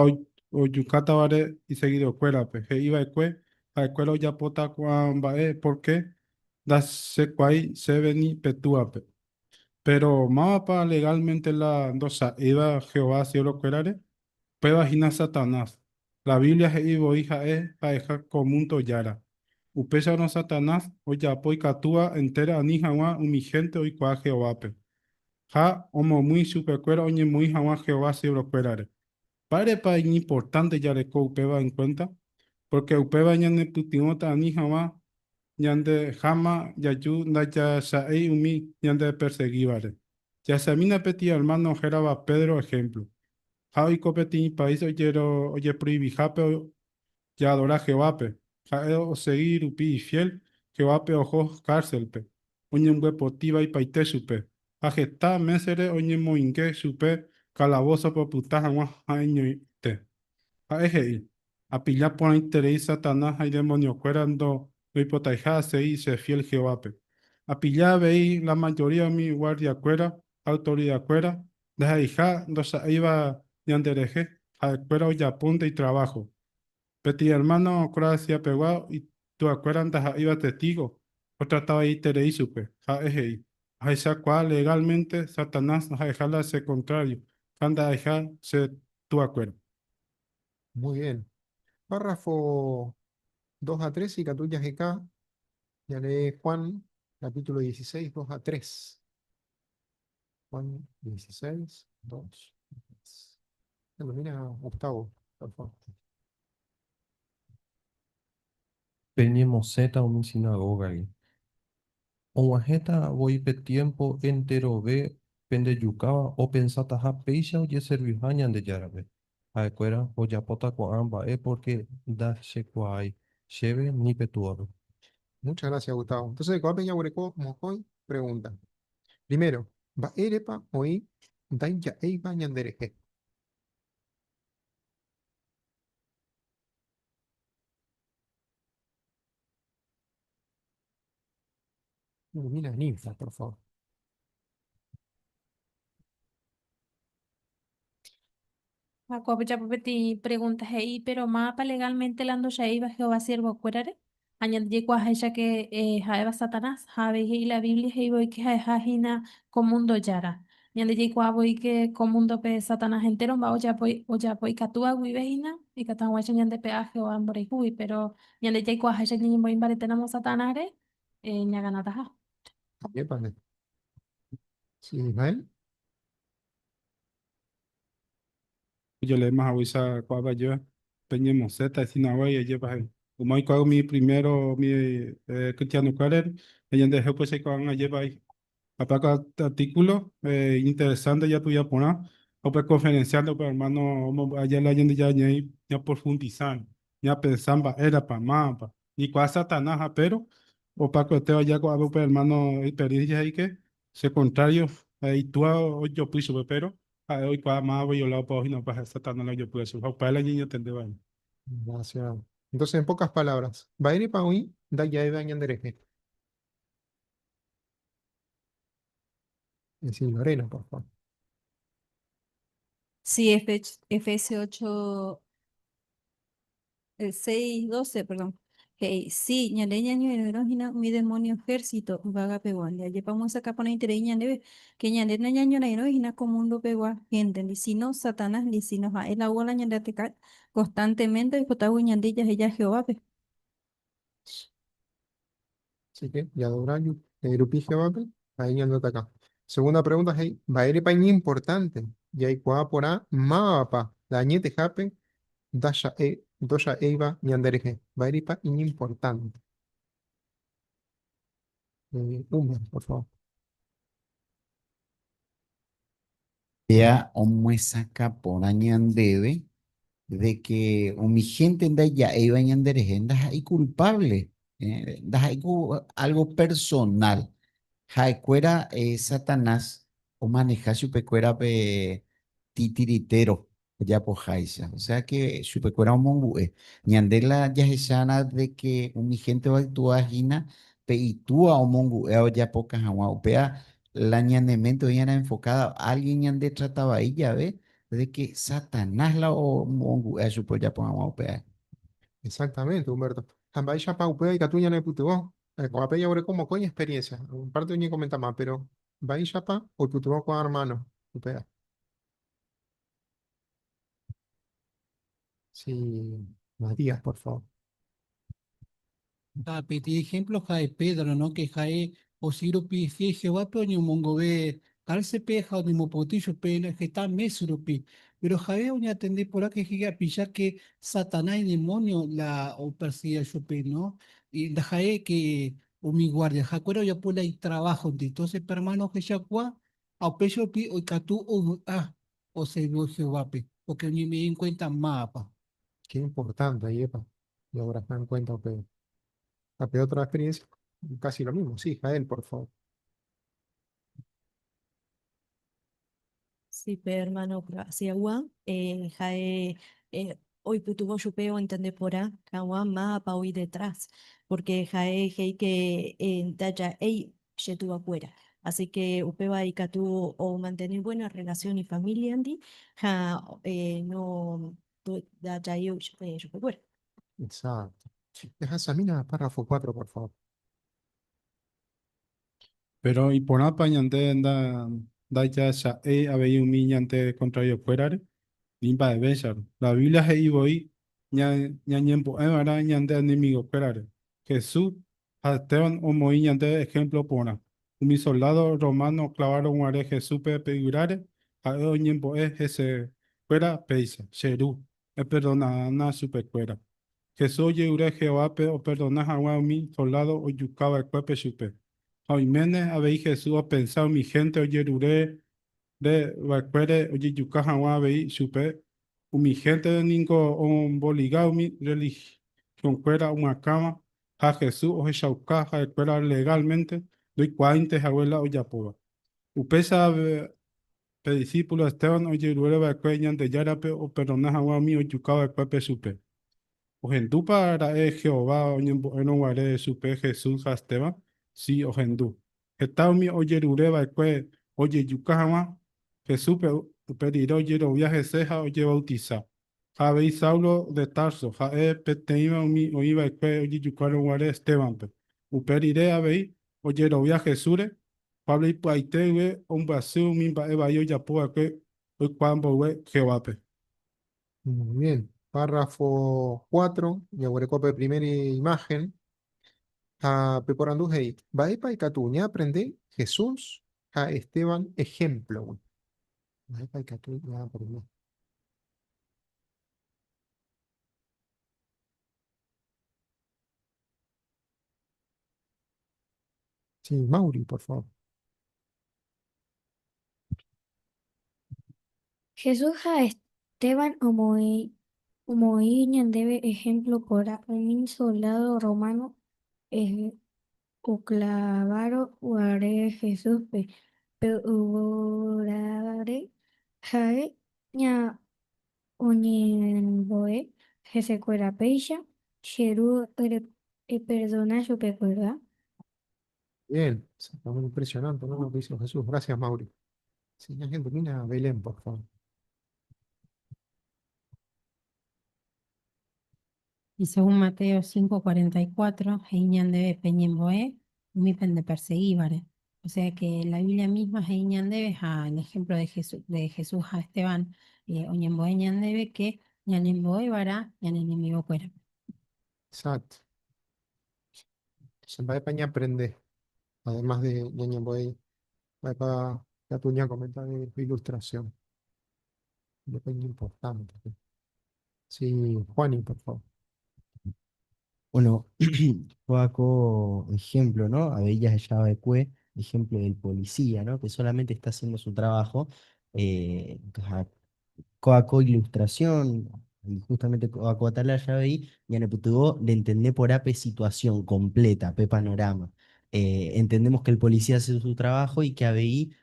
ojukátavare isegidorkuérape, he'i va'ekue ha'ekuéra ojapóta ko'ã mba'e pórke ndachekuaái chéve ni pe Túape. Péro mávapa legálmente la ndocha'éiva Jehová siervokuérare? Upéva hína Satanás. La Biblia he'i voi ha'e ha'eha ko múndo jára. Upéicharõ Satanás ojapo ikatúva entéra ani hag̃ua umi hénte oikuaa Jehovápe, ha omomýi chupekuéra oñemoĩ hag̃ua Jehová siervokuérare. Mba'érepa iñimportánte jareko upéva enkuénta? Pórke upéva ñanepytyvõta ani hag̃ua ñandejáma jaju ndajacha'éi umi ñandepersegívare. Jahechamína peteĩ ermáno hérava Pedro ehémplo. Ha oiko peteĩ país ojeproivihápe jaadora Jehovápe. Ha'e osegi rupi ifiél Jehovápe oho kárselpe, oñembyepoti vaipaite chupe, ha heta mésere oñemoinge chupe kalavósope opyta hag̃ua ha'eñoite. Ha'e he'i, Apilla porãiterei Satanás ha idemoniokuéra ndoipotaiha asegi chefiél Jehovápe. Apilla avei la majoría umi guardiakuéra ha autoridakuéra ndaha'eiha ndocha'éiva ñanderehe, ha'ekuéra ojapónte itraváho. Peteĩ ermáno Croaciapegua ituakuéra ndaha'éiva Testígo otrata vaieterei chupe. Ha'e he'i, Ahechakuaa legálmente Satanás ha'eha la che kontrário ha ndaha'eiha che tuakuéra. Muy bien. Párrafo 2 a 3 ikatu jaheka, jalee Juan capítulo 16, 2 a 3. Juan 16, 2, 3. Ilumina Gustavo, por favor. Peñemosẽta umi sinagógagui. Og̃uahẽta voi pe tiémpo enterove pendejukáva opensataha péicha ojeserviha Ñandejárape. Ha'ekuéra ojapóta ko'ã mba'e pórke ndachekuaái chéve ni pe Túape. Muchas gracias, Gustavo. Entonces, ko'ápe jaguereko mokõi pregunta. Primero, mba'érepa oĩ ndaija'éiva ñanderehe? Ilumina Ninfa, por favor. Ha ko'ápe ojapo peteĩ pregúnta he'i, Péro mávapa legálmente la ndocha'éiva Jehová siervokuérare? Ha ñande jaikuaaháicha ke ha'éva Satanás, ha avei he'i la Biblia he'i voi ke ha'eha hína ko múndo Jára. Ñande jaikuaa voi ke ko múndope Satanás entéro mba'e ojapo ojapo ikatúva guive hína, ikatu hag̃uáicha ñandepe'a Jehová mborayhúgui, péro ñande jaikuaaháicha ñañemoĩ mbaretéramo Satanásre, ñaganataha. Épale. Sí, Ismael. Ojoleéma haguéicha ko'ápe ajéva, peñemosẽta sinagoga-gui ajépa he'i. Umi oikuaa umi primero umi cristiano-kuéra ha ñanderehe upéicha ko'ág̃a ajépa he'i. Ha pe artículo iñinteresante jatuja porã ha upe conferenciante upe hermano omombe'u aja la Ñandejára Ñe'ẽ ñaprofundisa, ñapensa mba'érapa, mávapa. Nikuaa Satanás ha péro opa kuete oja ko'ápe upe hermano experiencia he'i que che contrario itúa ojopy chupe péro ha'e oikuaa máva oviolá opa ohína opa ha'e Satanás la ojopýva chupe ha upéva la ñañatende va'erã. Gracias. Entonces, en pocas palabras, mba'érepa oĩ ndaja'éva ñanderehe? Es decir, Lorena, por favor. Sí, Efesios 8, 6, 12, perdón. He'i, Sí, ñande ñañorairõ hína umi demonio ejército yvága pegua. Nde ajépa omyesakã porãiterei ñandéve que ñande nañañorairõi hína ko mundo pegua héntendi, sino Satanásndi, sino ha'e la oúva la ñande ataka constantemente oipotágui ñande jaheja Jehovápe. Así que jadora rupi Jehovápe, ha'e ñandeataka. Segunda pregunta he'i, mba'érepa iñimportánte jaikuaa porã mávapa la añetehápe ndocha'éiva ñanderehe? Mba'érepa iñimportánte? Uma, por favor. Péa omyesakã porã ñandéve de que umi hénte ndaija'éiva ñanderehe ndaha'éi kulpávle, ndaha'éi ku álgo personál. Ha'ekuéra Satanás omaneha chupekuéra pe titiritéro ojapoháicha. O sea que chupekuéra omongu'e. Ñande la jahechára de que umi hénte oactua hína pe itúa omongu'éva ojapoka hag̃ua. Upéva la ñane mente oĩ'arã enfocada alguien ñande trata vai jave de que Satanás la omongu'éva chupe ojapo hag̃ua upéva. Exactamente, Humberto. Ha mba'éichapa upéva ikatu ñanepytyvõ? Ko'ápe jaguereko mokõi experiencia. En parte oñekomentama, pero mba'éichapa oipytyvõ ko'ã hermano upéva? Sí, Matías, por favor. Ha peteĩ ejemplo ha'e Pedro, no? Que ha'e osegi rupi fiel Jehovápe oñemongove kárselpe ha oñemopotĩ chupe heta mes rupi. Péro ha'e oñatende porã que he'i apicha que Satanás idemonio la opersegía chupe, no? Y ndaha'e que umi guardia ha'ekuéra ojapo la itrabajo-nte. Entonces pe hermano ohechakuaa Ha upéicha rupi oikatu ovy'a oservívo Jehovápe, pórke oñeme'ẽ enkuénta mávapa. Qué importante, ajépa jagueraha en cuenta upéva. Ha pe otra experiencia, casi lo mismo. Sí, Jael, por favor. Sí, pe hermano Croaciagua, ha'e oipytyvõ chupe ontende porã hag̃ua mávapa oĩ detrás, porque ha'e he'i ke ndaja'éi che tuvakuéra. Así que upéva ikatu omantene buena relación ifamíliandi ha no ndaja'éi chupekuéra. Exacto. Ehasamína párrafo 4, por favor. Péro iporãpa ñande ndajacha'éi avei umi ñande kontrariokuérare? Ni mba'evéicharõ. La Biblia he'i voi ñañembo'e va'erã ñande enemigokuérare. Jesús ha Esteban omoĩ ñandéve ehémplo porã. Umi soldádo romano oklavárõ guare Jesúspe pe yvyráre, ha'e oñembo'e hesekuéra péicha, Che Ru, eperdonána chupekuéra. Jesús ojerure Jehovápe operdona hag̃ua umi soldádo ojuka va'ekuépe chupe. Ha oiméne avei Jesús opensa umi hénte ojerure va'ekuére ojejuka hag̃ua avei chupe. Umi hénte ningo omboliga umi rrelihionkuéra omyakãva ha Jesús ohechauka ha'ekuéra legálmente ndoikuaáinte hague la ojapóva. Upéicha pe disípulo Esteban ojerure va'ekue Ñandejárape operdona hag̃ua umi ojuka va'ekuépe chupe. Ohendúpa ra'e Jehová oñembo'érõ guare chupe Jesús ha Esteban? Si, ohendu. Heta umi ojerure va'ekue ojejuka hag̃ua Jesúspe upe rire ojerovia hese ha ojevautisa. Ha avei Saulo de Tarso, ha'e peteĩva umi oĩ va'ekue ojejukárõ guare Estébanpe. Upe rire avei ojerovia Jesúsre, Pablo ipy'aite guive ombyasy umi mba'e vai ojapo va'ekue oikuaa mboyve Jehovápe. Muy bien. Párrafo 4, jaguereko pe primer imagen. Ha peporandu he'i, Mba'épa ikatu ñaaprende Jesús ha Esteban ehémplogui? Mba'épa ikatu ñaaprende? Sí, Mauri, por favor. Jesús ha Esteban omoĩ ñandéve ehémplo porã umi soldádo rrománo oklavárõ guare Jesúspe pe yvyráre, ha'e oñembo'e hesekuéra péicha, Che Ru, eperdona chupekuéra. Bien, está muy impresionante, ¿no? Lo que hizo Jesús. Gracias, Mauri. Sí, alguien domina Belén, por favor. Y según Mateo 5:44, he'i ñandéve peñembo'e umi pendeperseguívare. O sea que la Biblia misma he'i ñandéve ha el ejemplo de Jesús, de Jesús ha Esteban oñembo'e ñandéve que ñanembo'eva'erã ñane enemigokuérape. Exacto. Entonces, mba'épa ñaaprende, además de ñañembo'e, mba'épa katu ñakomenta de ilustración. Mba'épa iñimportante. Sí, Juani, por favor. Bueno, Joaco, ejemplo, ¿no? Avei jahechava'ekue, ejemplo del policía, ¿no? Que solamente está haciendo su trabajo. Eh, Coaco ilustración, y justamente Coaco Atalaya avei, ñanepytyvõ de entender por ape situación completa, pe panorama. Entendemos que el policía hace su trabajo y que avei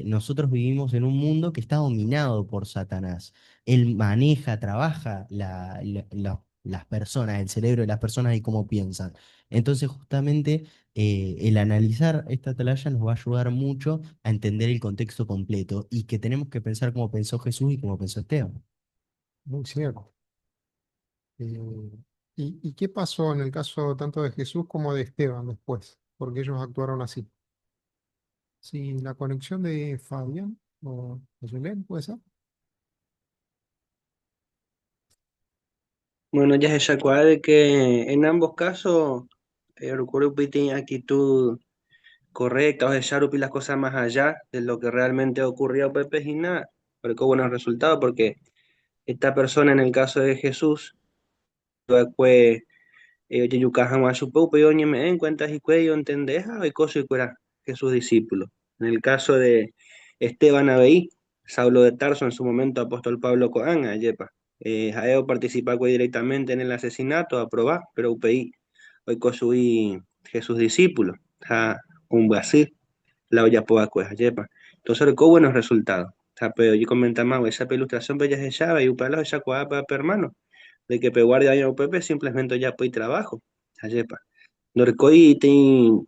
nosotros vivimos en un mundo que está dominado por Satanás. Él maneja, trabaja las personas, el cerebro de las personas y cómo piensan. Entonces, justamente, el analizar esta atalaya nos va a ayudar mucho a entender el contexto completo y que tenemos que pensar como pensó Jesús y como pensó Esteban. Muy cierto. Eh, ¿y qué pasó en el caso tanto de Jesús como de Esteban después? Porque ellos actuaron así. Sí, la conexión de Fabián o de Julián, ¿puede ser? Bueno, ya se sacó de que en ambos casos Rukurupi tiene actitud correcta, o sea, Rupi las cosas más allá de lo que realmente ocurrió Pepe Gina, pero qué buenos resultados, porque esta persona en el caso de Jesús, fue oye, yuka hag̃ua chupe upéi oñeme'ẽ en cuenta hikuái ontendeha oiko chuikuéra Jesús discípulo. En el caso de Esteban avei, Saulo de Tarso en su momento, apóstol Pablo ko'ág̃a, ajépa. Ha'e oparticipakue directamente en el asesinato, aproba, pero upéi oiko chugui Jesús discípulo, ha ombyasy la ojapova'ekue, ajépa. Entonces oreko buenos resultados. Ha pe ojekomentama haguéicha pe ilustración-pe jahecha avei upe ala ohechakuaa pe hermano, de que pe guardia oĩva upépe simplemente ojapo itrabajo, ajépa. Ndorekói peteĩ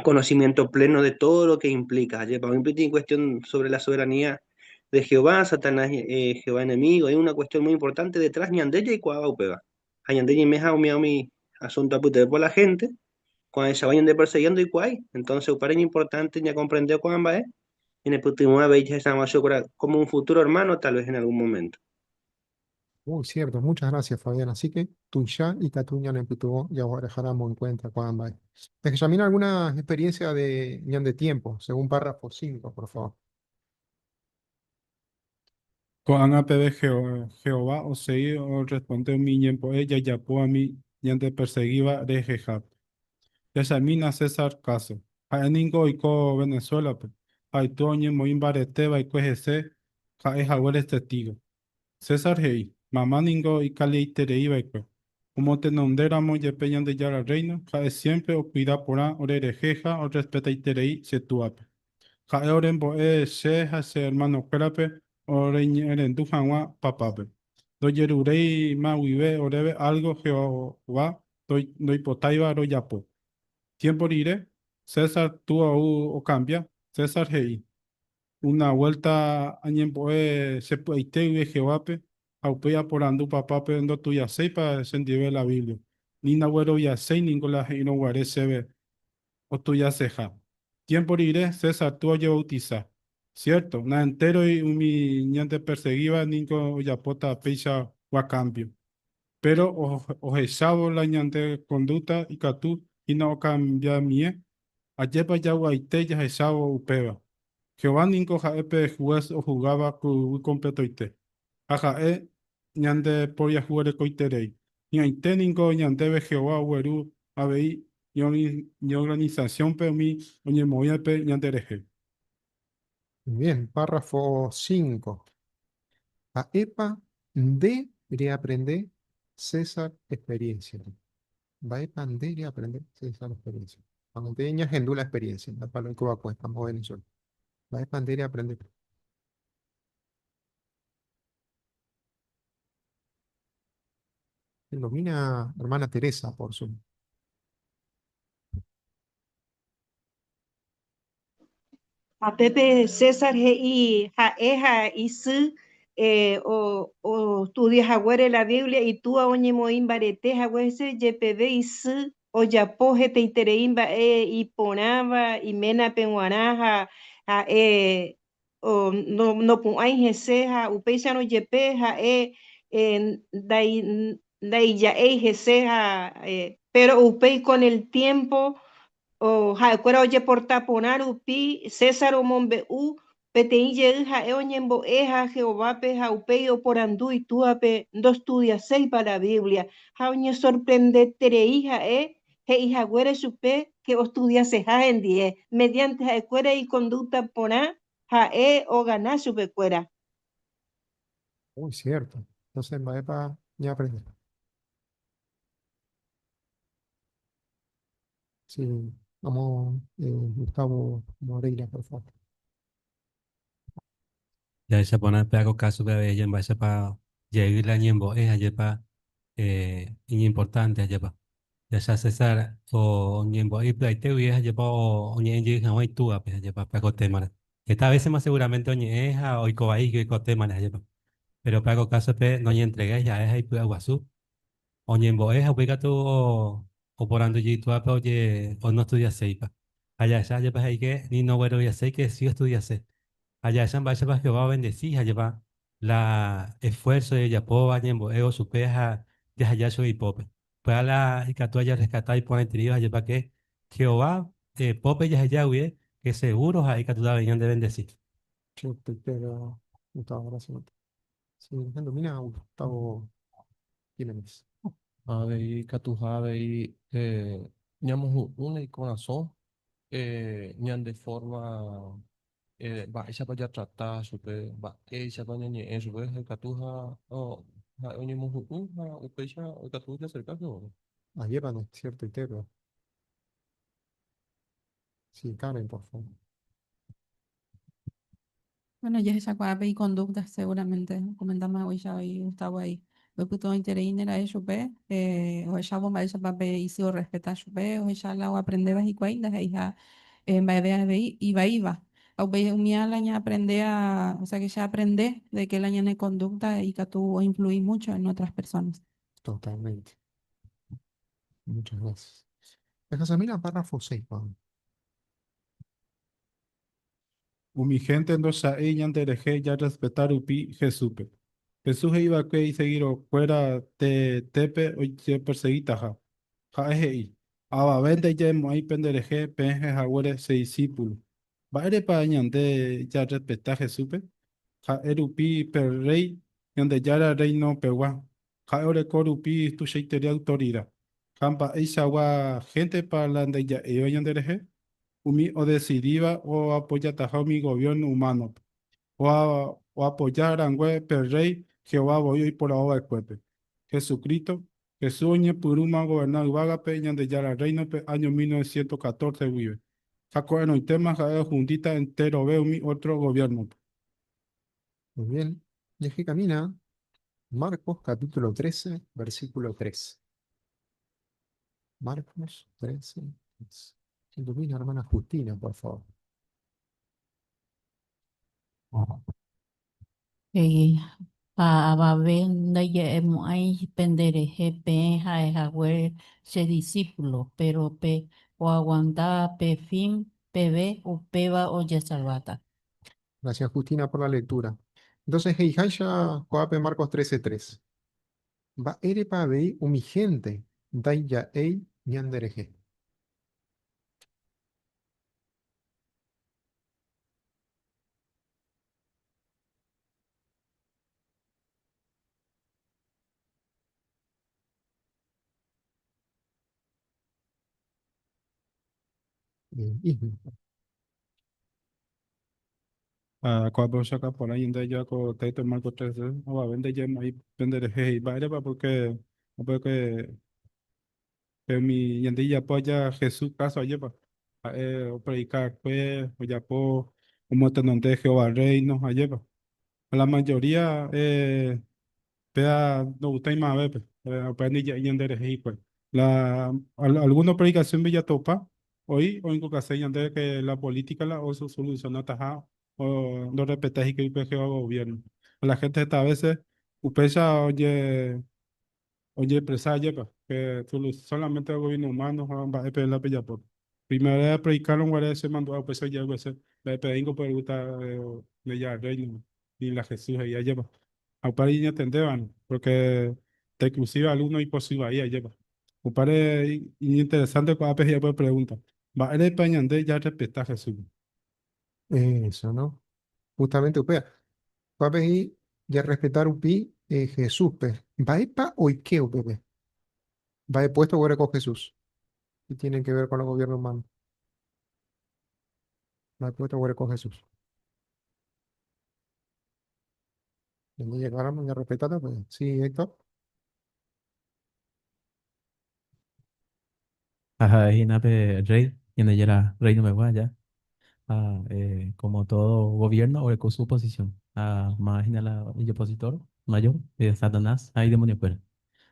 conocimiento pleno de todo lo que implica, ajépa. Oĩ peteĩ cuestión sobre la soberanía de Jehová, Satanás, Jehová enemigo, hay una cuestión muy importante detrás, ñande jaikuaáva upéva. Ha ñande ñaimeha umi umi asunto apytépe por la gente, cuando se vayan de persiguiendo hikuái, entonces upéva importante ñacomprende ko'ã mba'e, ñanepytyvõ avei jahecháva como un futuro hermano tal vez en algún momento. Muy cierto, muchas gracias, Fabián. Así que tuya y Catuña en ya dejaremos en cuenta cuando hay. Examina alguna experiencia de ñan de tiempo, según párrafo 5, por favor. Ko'ág̃a peve Jehová osegi orresponde umi ñembo'e jajapóva umi ñandepersegíva rehehápe. Jahechamína César káso. Ha'e ningo oiko Venezuela-pe, ha itúa oñemoĩ mbarete va'ekue hese ha'e haguére Testígo. César he'i, Mama ningo ikaliaiterei va'ekue. Omotenondéramo jepe Ñandejára Rréino, ha'e siémpre okuida porã orerehe ha orrespetaiterei che túape. Ha'e orembo'e che ha che ermanokuérape oreñe'ẽrendu hag̃ua papápe. Ndojeruréima guive oréve álgo Jehová ndoipotáiva rojapo. Tiémpo rire, César túa ou okambia. César he'i, Una vuélta añembo'e che py'aite guive Jehovápe ha upéi aporandu papápe ndotujaséipa chendive la Biblia. Ni ndagueroviaséi ningo la he'írõ guare chéve otujaseha. Tiémpo rire, César túa ojevautisa. Siérto, naentéroi umi ñandepersegíva ningo ojapóta peichagua kámbio. Péro ohechávo la ñande kondúkta ikatu hína okambiamie. Ajépa javy'aite jahechávo upéva. Jehová ningo ha'e pe Hués ohugáva ko yvy kompletoite, ha ha'e ñandeporiahuverekoiterei. Hi'ãite ningo ñandéve Jehová ogueru avei ñeorganisasiónpe umi oñemoĩvape ñanderehe. Bien, párrafo 5. Mba'épa nde reaprende César experiencia-gui? Mba'épa nde reaprende César experiencia-gui? Cuando nde ñahendu la experiencia, mba'épa oiko va'ekue amo Venezuela. Mba'épa nde reaprende? Ilumina, hermana Teresa, por su. Ha pépe César he'i ha'e ha isy ostudia haguére la Biblia itúa oñemoĩ mbarete hague hese, jepeve isy ojapo hetaiterei mba'e iporãva iménape g̃uarã ha ha'e nopu'ãi hese ha upéicharõ jepe ha'e ndaija'éi hese ha péro upéi con el tiempo ha'ekuéra ojeporta porã rupi César omombe'u peteĩ jey ha'e oñembo'e ha Jehovápe ha upéi oporandu itúape ndostudiaséipa la Biblia ha oñesorprendeterei ha'e he'i haguére chupe ke ostudiaseha hendie, mediante ha'ekuéra ikondúkta porã ha'e ogana chupekuéra. Muy cierto. Entonces, mba'épa ñaaprende? Sí, vamos, Gustavo Moreira, por favor. Jahecha porã pe ako kásope avei jemba'éichapa jey la ñembo'e ajépa iñimportánte ajépa. Jahecha César oñembo'e ipy'aite guive ajépa oñe'ẽ jey hag̃ua itúvape ajépa pe ako témare. Heta vésema seguramente oñe'ẽ ha oiko vai hikuái ko témare ajépa. Péro pe ako kásope noñentregái ha'e ha ipy'aguasu Oñembo'e ha upéi katu oporandu jey itúvape oje nostudiaséipa. Ha jahecha ajépa he'íke ni nogueroviaséi ke si ostudiase. Ha jahecha mba'éichapa Jehová ovendesi ha ajépa la esfuerzo jajapóva ñembo'évo chupe ha jaheja chupe ipópe. Upéva la ikatúva jarreskata iporãitereíva ajépa ke Jehová pópe jaheja guive ke seguro ha'e ikatúta avei ñandevendesi. Che upéicha Gustavo, gracias. Sí, domina Gustavo Jiménez. Avei ikatuha avei ñamohu'ũne ikorasõ ñande forma mba'éichapa jatrata chupe, mba'éichapa ñañe'ẽ chupe ha ikatu ha ha'e oñemohu'ũ ha upéicha ikatu jaserka Jehovápe. Ajépa no, ciertoite, pero. Sí, Karen, por favor. Bueno, jahechakuaa pe iconducta seguramente, okomentáma haguéicha avei Gustavo ahí. Oipytyvõitereíne ra'e chupe, ohechávo mba'éichapa pe isy orrespeta chupe, ohecha la oaprendéva hikuái ndaha'eiha mba'eve avei ivaíva. Ha upéi umía la ñaaprendéva, o sea que che aprende de que la ñane conducta ikatu oinflui mucho en otras personas. Totalmente. Muchas gracias. Ejazamina párrafo 6, Juan. Umi hénte ndocha'éi ñanderehe jarrespeta rupi Jesúspe. Jesús he'iva'ekue iseguirokuéra teetépe ojepersegitaha. Ha'e he'i, Avave ndaija'emo'ãi penderehe peẽ haguére che disípulo. Mba'érepa ñande jarrespeta Jesúspe? Ha'e rupi pe Rréi Ñandejára Rreinopegua. Ha'e oreko rupi tuichaiterei autorida. Ha mba'eichagua héntepa la ndaija'éiva ñanderehe? Umi odesidíva oapojataha umi goviérno umánope. Oapoja rangue pe Rréi Jehová voi oiporavo va'ekuépe, Jesucristo. Jesús oñepyrũma ogoverna yvágape Ñandejára Rréinope áño 1914 guive, ha ko'ẽrõitéma ha'e ohundíta enterove umi ótro goviérnope. Muy bien. Camina Marcos capítulo 13, versículo 3. Marcos 13, 3. Ilumina, hermana Justina, por favor. He'i, Ha avave ndaija'emo'ãi penderehe peẽ ha'ehaguére che disípulo, péro pe oaguantáva pe fin peve, upéva ojesalváta. Gracias Justina por la lectura. Entonces, he'iháicha ko'ápe Marcos 13:3. Mba'érepa avei umi hénte ndaija'éi ñanderehe? Isma. Ko'ápe ohechauka porã ñande ko texto Marcos 13, avave ndaija'emo'ãi penderehe he'i mba'érepa porque upépe Pe umi ñande ijapo aja Jesús káso ajépa, ha'e opredika va'ekue, ojapo omotenonde Jehová Rréino ajépa. Ha la majoría péa ndogustái mavépe, upéva ndija'éi ñanderehe hikuái. La algúno predikasiónpe jatopa, oĩ oĩkokase ñandéve ke la polítika la osolusionataha o ndorrespetái hikuái upe Jehová goviérno. Ha la hénte heta vése upéicha oje Ojeexpresa ajépa pe solamente gobierno humano ha mba'épe la pejapóta. Primera vez apredikárõ guare che mandu'a upéicha oje'ékue che, mba'epevéingo podergusta Ñandejára Rréino ni la Jesús he'i ajépa. Ha upévare iñatendéva'erã, porque ta inclusive alumno ipochy vai ajépa. Upévare iñinteresante ko'ápe he'i upe pregunta, Mba'érepa ñande jarrespeta Jesúspe? Eso, ¿no? Justamente upéva. Ko'ápe he'i jarrespeta rupi Jesúspe. Mba'épa oike upépe? Mba'e puesto oguereko Jesús? Que tiene que ver con el gobierno humano. Mba'e puesto oguereko Jesús? Ñande llegáramos jarrespetáta, pues. Sí, Héctor. Ha ha'e hína pe rréi, Ñandejára Rréino pegua ja. Ha como todo gobierno oreko su oposición. Ha máva hína la ijopositor mayor, Satanás ha idemoniokuéra.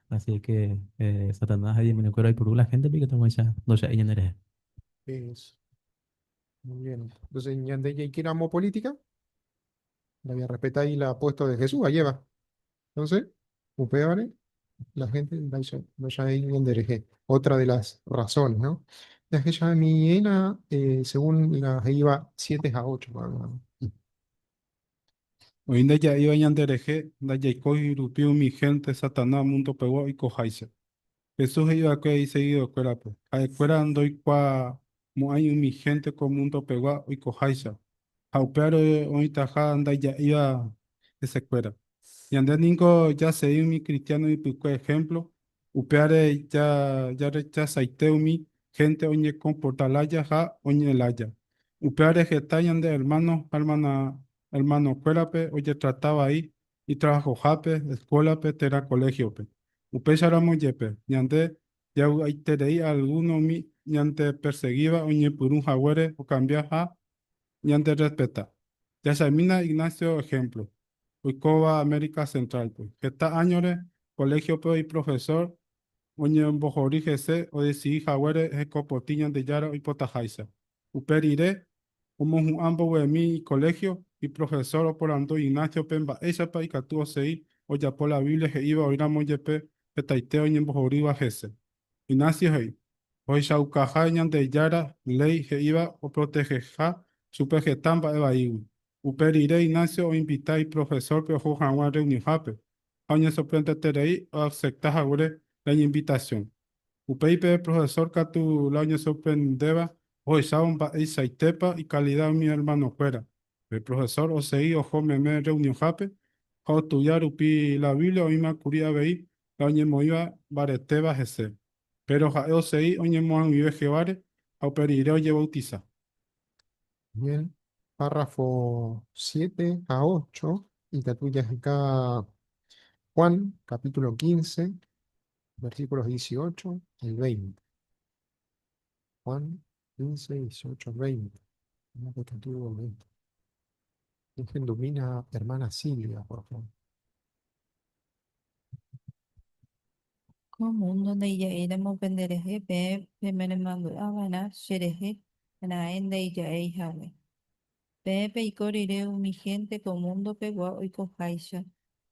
Así que Satanás ha idemoniokuéra oipuru la gente pe ikatu ndocha'éi ñande rehe. Eso. Muy bien. Entonces, ñande jaikéramo política, la voy a respetar ahí la puesto de Jesús, lleva. Entonces, upévare, la gente ndacha'éi ñanderehe. Otra de las razones, ¿no? Jahechamiéna, según la he'íva 7 ha 8. Oĩ ndaja'éiva ñanderehe, ndajaikói rupi umi hénte Satanás mundopegua oikoháicha. Jesús he'i va'ekue iseguidokuérape, Ha'ekuéra ndoikuaamo'ãi umi hénte ko mundopegua oikoháicha, ha upévare oĩtaha ndaija'éiva hesekuéra. Ñande ningo jasegi umi kristiáno ypykue ehémplo, upévare jarrechasaite umi hénte oñekomporta lája ha oñe'ẽ lája. Upévare heta ñande ermáno ha ermanokuérape ojetrata vai itravahohápe, eskuélape térã koléhiope. Upéicharamo jepe, ñande javy'aiterei algúno umi ñandepersegíva oñepyrũ haguére okambia ha ñanderrespeta. Jahechamína Ignacio ehémplo, oikóva América Centrálpe. Heta áñore, koléhiope iprofesór oñembohory hese odesidi haguére hekopotĩ Ñandejára oipotaháicha. Upe rire, omohu'ã mbovyemi ikoléhio, iprofesór oporandu Ignáciope mba'éichapa ikatu osegi ojapo la Biblia he'íva oĩramo jepe hetaite oñembohorýva hese. Ignacio he'i, Ohechaukaha Ñandejára léi he'íva oproteheha chupe heta mba'e vaígui. Upe rire Ignacio oinvita iprofesórpe oho hag̃ua reunionhápe, ha oñesorprendeterei oasepta haguére la iñinvitasión. Upéi pe profesór katu la oñesorprendéva ohechávo mba'eichaitépa ikalida umi ermanokuéra. Pe profesór osegi oho meme reunionhápe ha ostudia rupi la Biblia oĩma kuri avei la oñemoĩva mbaretéva hese. Péro ha'e osegi oñemoag̃uive Jehováre ha upe rire ojevautisa. Bien, párrafo 7 a 8, ikatu jaheka Juan, capítulo 15, versículos 18 al 20. Juan 15, 18 al 20. Una que 20. Dejen domina hermana Silvia, por favor. Ko mundo ndaija'éiramo penderehe peẽ penemandu'ava'erã cherehe raẽ ndaija'eihague. Peẽ peiko rire umi hénte ko mundo-pegua oikoháicha,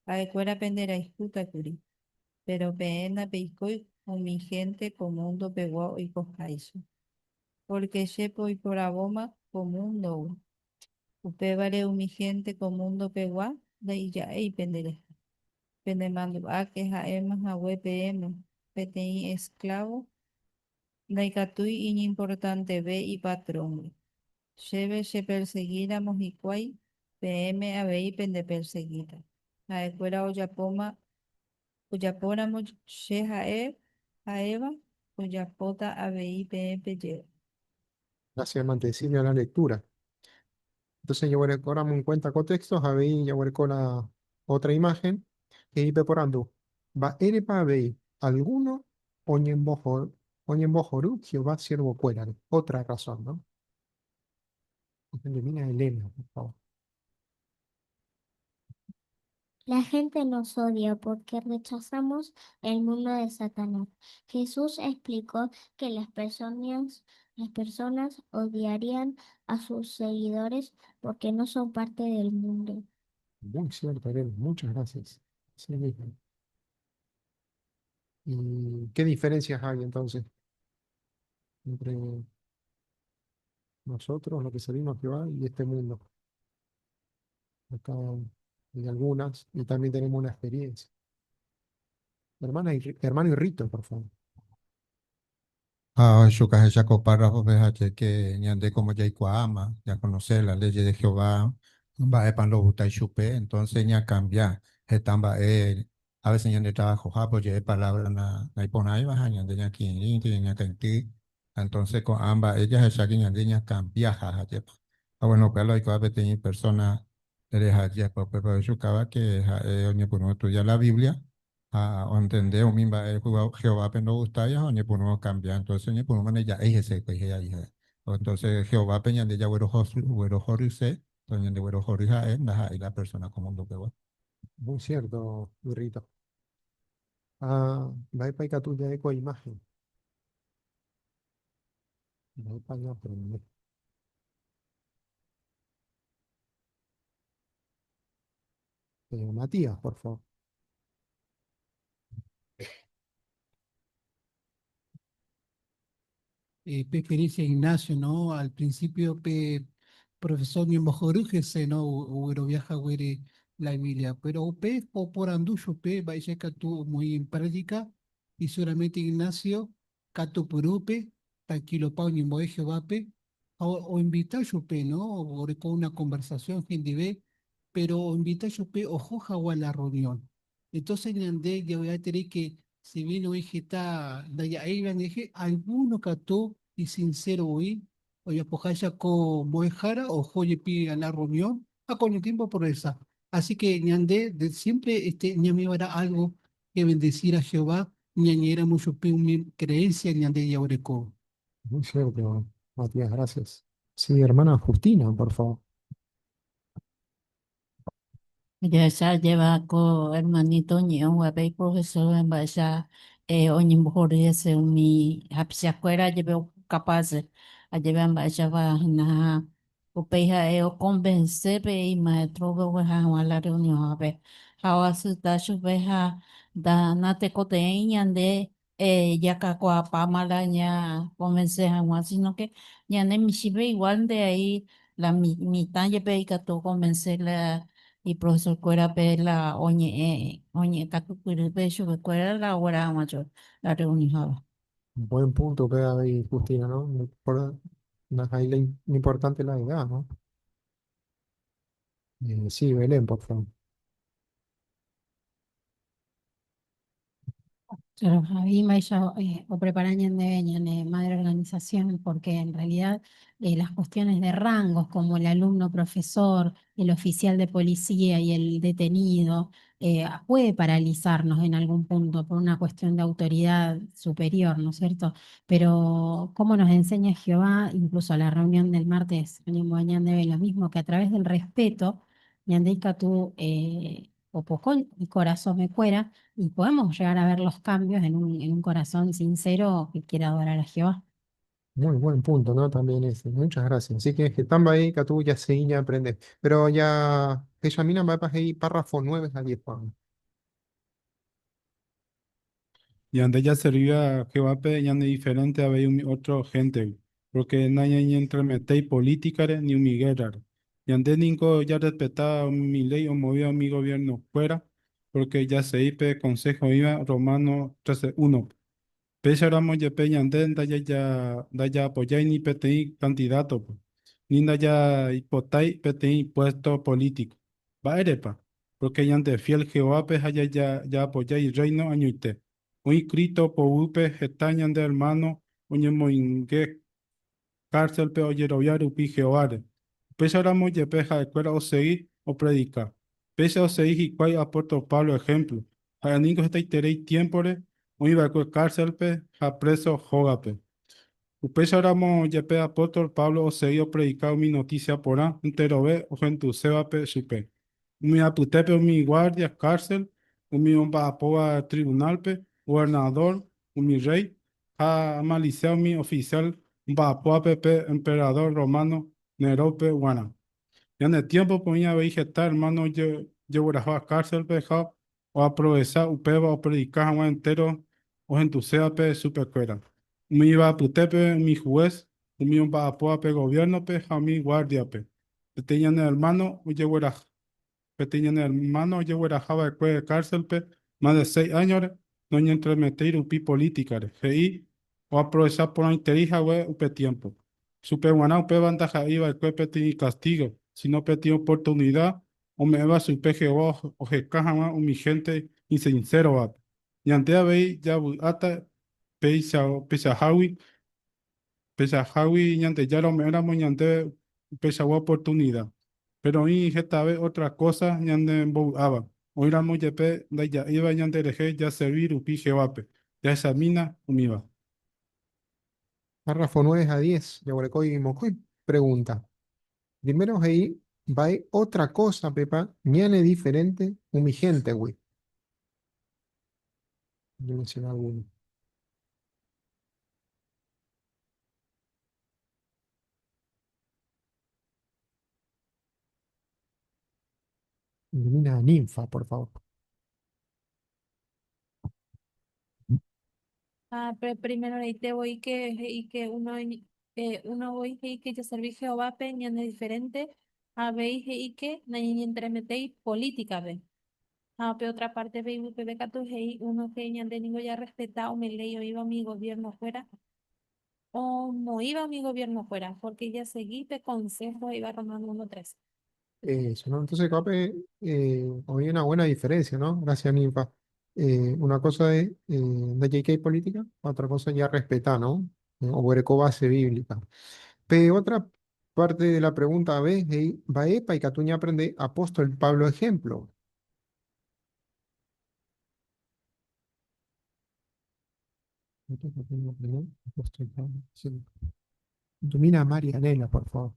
ha'ekuéra penderayhútakuri. Péro peẽ ndapeikói umi hénte ko mundo-pegua oikoháicha. Pórke che poiporavóma ko múndogui. Upévare umi hénte ko mundo-pegua ndaija'éi penderehe. Penemandu'áke ha'éma hague peẽme peteĩ esklávo ndaikatúi iñimportanteve ipatróngui. Chéve chepersegíramo hikuái, peẽme avei pendepersegíta. Ha'ekuéra ojapóma ojapóramo che ha'e ha'éva, ojapóta avei peẽ pejéva. Gracias, hermana la lectura. Entonces, jaguerekóramo en cuenta contexto, avei jaguereko la otra imagen, he'i peporandu. Mba'érepa avei alguno oñembohory Jehová siervokuérare. Otra razón, ¿no? Ilumina Elena, por favor. La gente nos odia porque rechazamos el mundo de Satanás. Jesús explicó que las personas odiarían a sus seguidores porque no son parte del mundo. Muy cierto, Elena. Muchas gracias. Sí mismo. ¿Y qué diferencias hay entonces entre nosotros, lo que servimos a Jehová, y este mundo? Acá hay algunas, y también tenemos una experiencia. Hermana y, hermano Rito, por favor. Ah, Shuka párrafo que que ñande como jaikuaáma, ya conocer la ley de Jehová, mba'épa ndogustái chupe, entonces ña cambia, heta mba'e a veces ñande trabajo pues lleve palabra na naiporãiva ha ñande ñakirirĩ ñakãity, entonces ko'ã mba'e jahecha que ñande ñacambia jajepa. Ah, bueno, upéva oikuaa peteĩ persona rehajepa upépe ohechukáva que ha'e oñepyrũ estudiar la Biblia ha ontende umi mba'e Jehovápe ndogustái ha oñepyrũ ocambia, entonces oñepyrũmane ja'éi hese hikuái he'i Entonces Jehovápe ñande jaguerohoryse, entonces ñande guerohory ha'e ndaha'éi la persona ko mundo-pegua. Muy cierto, Rito. Ah, mba'épa ikatu ja'e ko imagen. Mba'épa ñaaprende. Matías, por favor. Pe experiencia Ignacio, ¿no? Al principio, pe profesor ñembohory ¿no? Oguerovia haguére la Biblia, pero upe oporandu chupe mba'éicha muy en práctica y seguramente Ignacio katupyrýpe tranquilopa oñembo'e Jehovápe o invita chupe, ¿no? Oreko una conversación hendive, pero o invita chupe oho hag̃ua la reunión. Entonces ñande javy'aiterei que si bien oĩ heta ndaja'éiva ndaje alguno katu isincero voi ojapoháicha ko mbo'ehára oho jepi a la reunión ha con el tiempo progresa. Así que ñande de siempre ñame'ẽva'erã algo que bendecir a Jehová ñañe'ẽramo chupe umi creencia ñande jaguereko. Muy cierto, Matías, gracias. Sí, hermana Justina, por favor. Jahecha lleva ko hermanito oñe'ẽvape profesor mba'éicha oñembohory hese umi hapichakuéra jepe capaz ajeve mba'éichapa hína upéi ha'e oconvence pe imaestrope ogueraha hag̃ua la reunionhápe ha oasyta chupe ha natekotevẽi ñande jakakuaapáma la ñaconvence hag̃ua sino que ñande michĩpe igual nde ahí. La mitã jepe ikatu okonvense la iprofesorkuérape la oñe'ẽ oñe'ẽ katupyrýpe chupekuéra la ogueraha hag̃ua chupe la reunionhápe. Buen punto, pega ahí, Justina, ¿no? Por, ahí lo importante la edad, ¿no? Sí, Belén, por favor. Claro, Javi ya o preparan ñande madre organización, porque en realidad las cuestiones de rangos, como el alumno profesor, el oficial de policía y el detenido, puede paralizarnos en algún punto por una cuestión de autoridad superior, ¿no es cierto? Pero como nos enseña Jehová, incluso a la reunión del martes, debe lo mismo, que a través del respeto, ñande ikatu opoko el corazón me cuera, y podemos llegar a ver los cambios en un corazón sincero que quiera adorar a Jehová. Muy buen punto, ¿no? También ese. Muchas gracias. Así que estamos ahí, que tú ya sí, ya aprendes. Pero ya, Yamina va a ahí párrafo 9 a 10, Juan. Ñande jaservi Jehovápe ñande diferente avei umi otro héntegui, porque nañañentremetéi políticare ni umi guerrare. Ñande ningo jarrespeta umi léi omoĩva umi gobiernokuéra, porque jasegi pe consejo oĩva Romanos 13:1-pe. Péicharamo jepe ñande ndajaapoyái ni peteĩ candidato-pe, ni ndajaipotái peteĩ puesto político. Mba'érepa? Porque ñande fiel Jehovápe ha jaapoyái Reino añoite. Oĩ Cristo poguýpe heta ñande hermano oñemoinge cárcel-pe ojerovia rupi Jehováre. Upéicharamo jepe ha'ekuéra osegi opredika. Péicha osegi hikuái apóstol Pablo ejemplo, ha'e ningo hetaiterei tiémpore oĩva'ekue cárcel-pe ha preso hógape. Upéicharamo jepe apóstol Pablo osegi opredika umi notísia porã enterove ohendusévape chupe. Umi apytépe umi guárdia cárcel, umi omba'apóva trivunálpe, governadór, umi rréi, ha amalisia umi ofisiál omba'apóvape pe emperadór romano Nerópe g̃uarã. Ñane tiémpope oĩ avei heta ermáno ojegueraháva kárselpe ha oaprovecha upéva opredika hag̃ua entéro ohendusévape chupekuéra. Umíva apytépe umi hués, umi omba'apóva pe goviérnope ha umi guárdiape. Peteĩ ñane ermáno ojegueraha Peteĩ ñane ermáno ojegueraha va'ekue kárselpe mas de seis áñore noñentremetéi rupi polítikare, he'i oaprovecha porãiterei hague upe tiémpo. Chupe g̃uarã upéva ndaha'éi va'ekue peteĩ kastígo, síno peteĩ oportunida ome'ẽva chupe Jehová oheka hag̃ua umi hénte isinsérovape. Ñande avei javy'áta peichahágui Peichahágui Ñandejára ome'ẽramo ñandéve upeichagua oportunida. Péro oĩ hetave ótra kósa ñanembovy'áva, oĩramo jepe ndaija'éiva ñanderehe jaservi rupi Jehovápe. Jahechamína umíva. Párrafo 9 a 10, jaguereko mokõi pregunta. Primero he'i mba'e otra cosa pepa ñane diferente umi héntegui. Yo mencioné alguno. Ilumina a Ninfa, por favor. Ah, pero primero ahí te voy que y que uno uno voy y que jaservi Jehovápe ñande diferente avei he'i que nañañentremetéi política-pe. Ha pe otra parte pe iguýpe katu he'i uno que ñande ningo jarrespeta umi léi oĩva umi gobierno-kuéra omoĩva umi gobierno-kuéra porque jasegi pe consejo he'íva Romano 1:13. Eso, ¿no? Entonces, capaz, hay una buena diferencia, ¿no? Gracias, Ninfa. Una cosa es de JK política, otra cosa ya respetar, ¿no? O base bíblica. Pero otra parte de la pregunta B, hey, mba'épa ikatu ñaaprende apóstol Pablo ejemplo. Apóstol Pablo, sí. Ilumina a Marianela, por favor.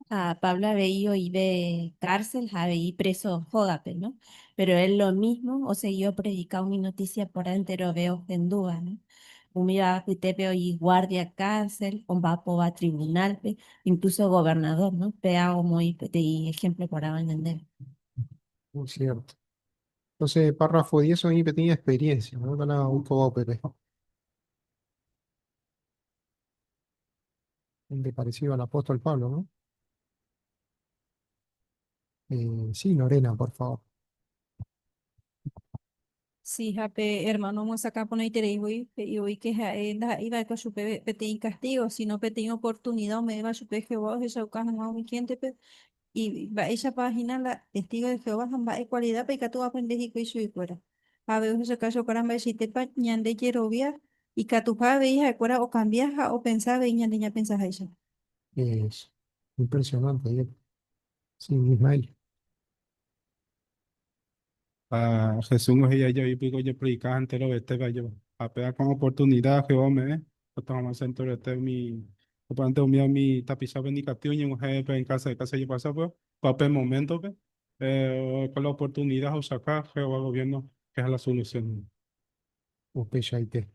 A Pablo avei oĩve cárcel ha avei preso hógape, ¿no? Pero él lo mismo osegi opredika umi noticia porã enterove ohendúva, ¿no? Umíva apytépe oĩ guardia cárcel, omba'apóva tribunal-pe, incluso gobernador, ¿no? Péa omoĩ peteĩ ejemplo porãva ñandéve. Muy cierto. Entonces, párrafo 10, oĩ peteĩ experiencia, ¿no? Para un poco, Pepe. Bastante parecido al apóstol Pablo, ¿no? Sí, Lorena, por favor. Sí, ha pe hermano omyesakã porãiterei voi, he'i voi que ha'e ndaha'éi va'ekue chupe peteĩ castigo, sino peteĩ oportunidad ome'ẽva chupe Jehová ohechauka hag̃ua umi héntepe y mba'éichapa hína la testigo de Jehová ha mba'e kualidápa ikatu oaprende hikuái chuguikuéra. Ha avei ohechauka chupekuéra mba'eichaitépa ñande jerovia ikatuha avei ha'ekuéra okambia ha opensa avei ñande ñapensaháicha. Es impresionante, Diego. Sí, Ismael. Ha Jesús he'i aja oĩpyko ojepredika enterovetépe ajépa. Ha péva ko'ã oportunida Jehová ome'ẽ, otohag̃uáicha enterovete umi opa'ãnte umíva umi tapichápe nikatĩ oñeg̃uahẽ pe en casa de casa ojepasa upéva, pa pe moméntope oreko la oportunida ha osaka Jehová goviérno ha'eha la solusión. Upeichaite.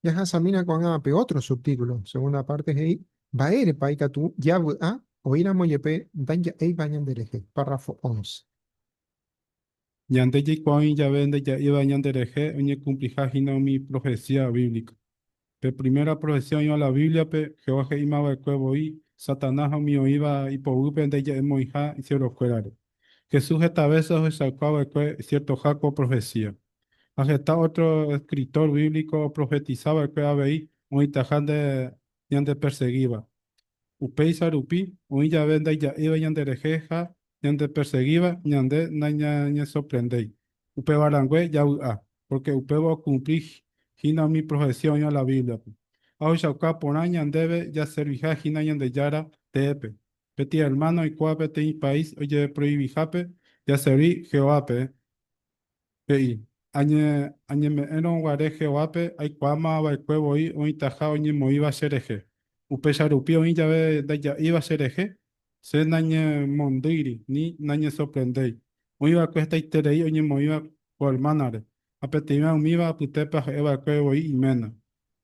Jahasamína ko'ág̃a pe ótro subtítulo, segunda parte he'i, Mba'érepa ikatu javy'a oĩramo jepe ndaja'éiva ñanderehe, párrafo 11. Ñande jaikuaa oĩ jave ndaja'éiva ñanderehe oñekumpliha hína umi profesía bíblica. Pe primera profesía oĩva la Bíbliape, Jehová he'íma va'ekue voi Satanás ha umi oĩva ipoguýpe ndaija'emoĩha isiervokuérare. Jesús heta vése ohechauka va'ekue siertoha ko profesía. Ha heta ótro eskritór bíblico oprofetisa va'ekue avei oĩtaha ñandepersegíva. Upéicha rupi, oĩ jave ndaija'éiva ñanderehe ha ñandepersegíva, ñande nañañesorprendéi. Upéva rangue javy'a, pórke upéva okumpli hína umi profesía oĩva la Bíbliape. Ha ohechauka porã ñandéve jaserviha hína Ñandejára teépe. Peteĩ ermáno oikóva peteĩ país ojeproivihápe jaservi Jehovápe, He'i, Añeme'ẽrõ guare Jehovápe aikuaáma va'ekue voi oĩtaha oñemoĩva cherehe. Upéicha rupi oĩ jave ndaja'éiva cherehe, che nañemondýiri ni nañesorprendéi. Oĩ va'ekue hetaiterei oñemoĩva ko ermánare, ha peteĩva umíva apytépe ha'e va'ekue voi iména.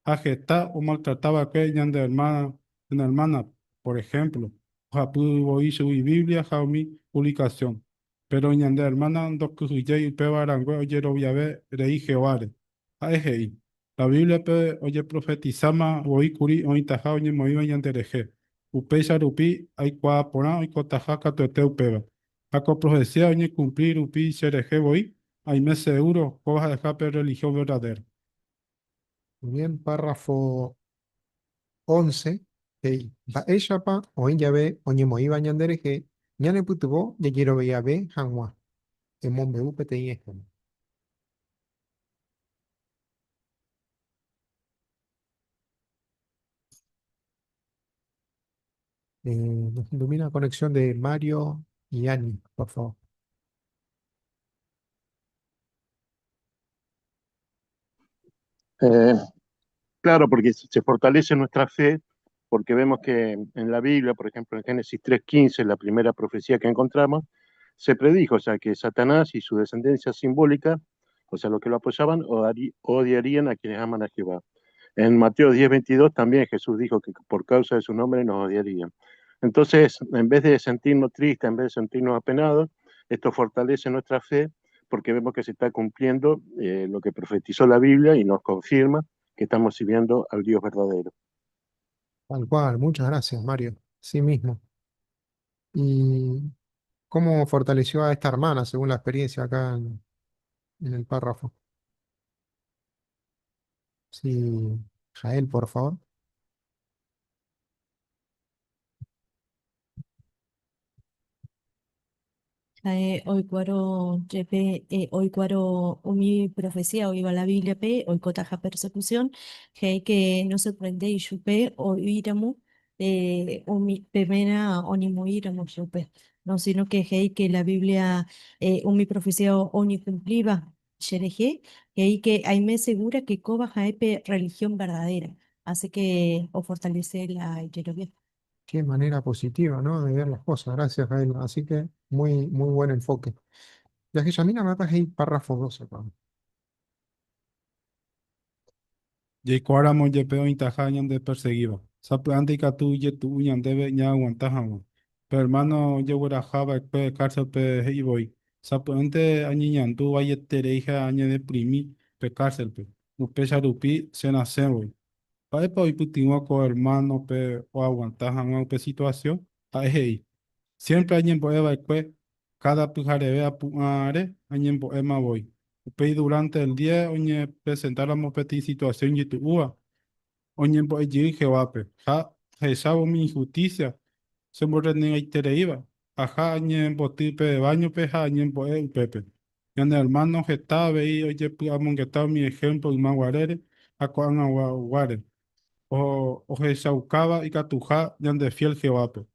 Ha heta omaltrata va'ekue ñande ermánape, por ehémplo, ohapy voi chugui Biblia ha umi puvlikasión. Péro ñande ermána ndokyhyjéi upéva rangue ojeroviave rei Jehováre. Ha'e he'i, La Bíbliape ojeprofetisáma voi kuri oĩtaha oñemoĩva ñanderehe. Upéicha rupi aikuaa porã oikotaha katuete upéva. Ha ko profesía oñekumpli rupi cherehe voi, aime segúro kóva ha'eha pe rrelihión verdadéra. Muy bien, párrafo 11 he'i, Mba'éichapa oĩ jave oñemoĩva ñanderehe ñanepytyvõ jajeroviave hag̃ua? Emombe'u peteĩ ehémplo. Nos ilumina la conexión de Mario y Ani, por favor. Claro, porque se fortalece nuestra fe, porque vemos que en la Biblia, por ejemplo, en Génesis 3.15, la primera profecía que encontramos, se predijo, o sea, que Satanás y su descendencia simbólica, o sea, los que lo apoyaban, odiarían a quienes aman a Jehová. En Mateo 10.22 también Jesús dijo que por causa de su nombre nos odiarían. Entonces, en vez de sentirnos tristes, en vez de sentirnos apenados, esto fortalece nuestra fe porque vemos que se está cumpliendo lo que profetizó la Biblia y nos confirma que estamos sirviendo al Dios verdadero. Tal cual, muchas gracias, Mario. Sí mismo. ¿Y cómo fortaleció a esta hermana, según la experiencia acá en el párrafo? Sí, Jael, por favor. Ha'e oikuaárõ jepe oikuaárõ umi profecía oĩva la Biblia-pe oikotaha persecución, he'i que nosorprendéi chupe oĩramo umi pemérã oñemoĩramo chupe, no sino que he'i que la Biblia umi profecía oñekumplíva cherehe, he'i que aime segura que kóva ha'e pe religión verdadera, así que ofortalece la ijerovia. Qué manera positiva, ¿no? De ver las cosas. Gracias, Jael. Así que muy, muy buen enfoque. Ya que Yamina Mata párrafo 12, Pablo. Jaikuaáramo jepe oĩtaha ñandepersegíva, sapy'ánte ikatu ijetu'u ñandéve ñaaguanta hag̃ua. Pe ermáno ojegueraha va'ekue kárselpe he'i voi, Sapy'ánte añeñandu vaieterei ha añedeprimi pe kárselpe, upéicha rupi cherasẽ voi. Mba'épa oipytyvõ ko ermánope oaguanta hag̃ua upe situasión? Ha'e he'i, Siémpre añembo'e va'ekue, káda pyhareve apu'ãre añembo'éma voi. Upéi duránte el día oñepresentáramo peteĩ situasión ijetu'úva, oñembo'e jey Jehovápe. Ha ahechávo umi inhustísia chemborrenegaitereíva, aha añemboty pe váñope ha añembo'e upépe. Ñane ermáno heta avei ojepy'amongeta umi ehémplo yma guarére ha ko'ag̃aguáre, ohechaukáva ikatuha ñandefiél Jehovápe.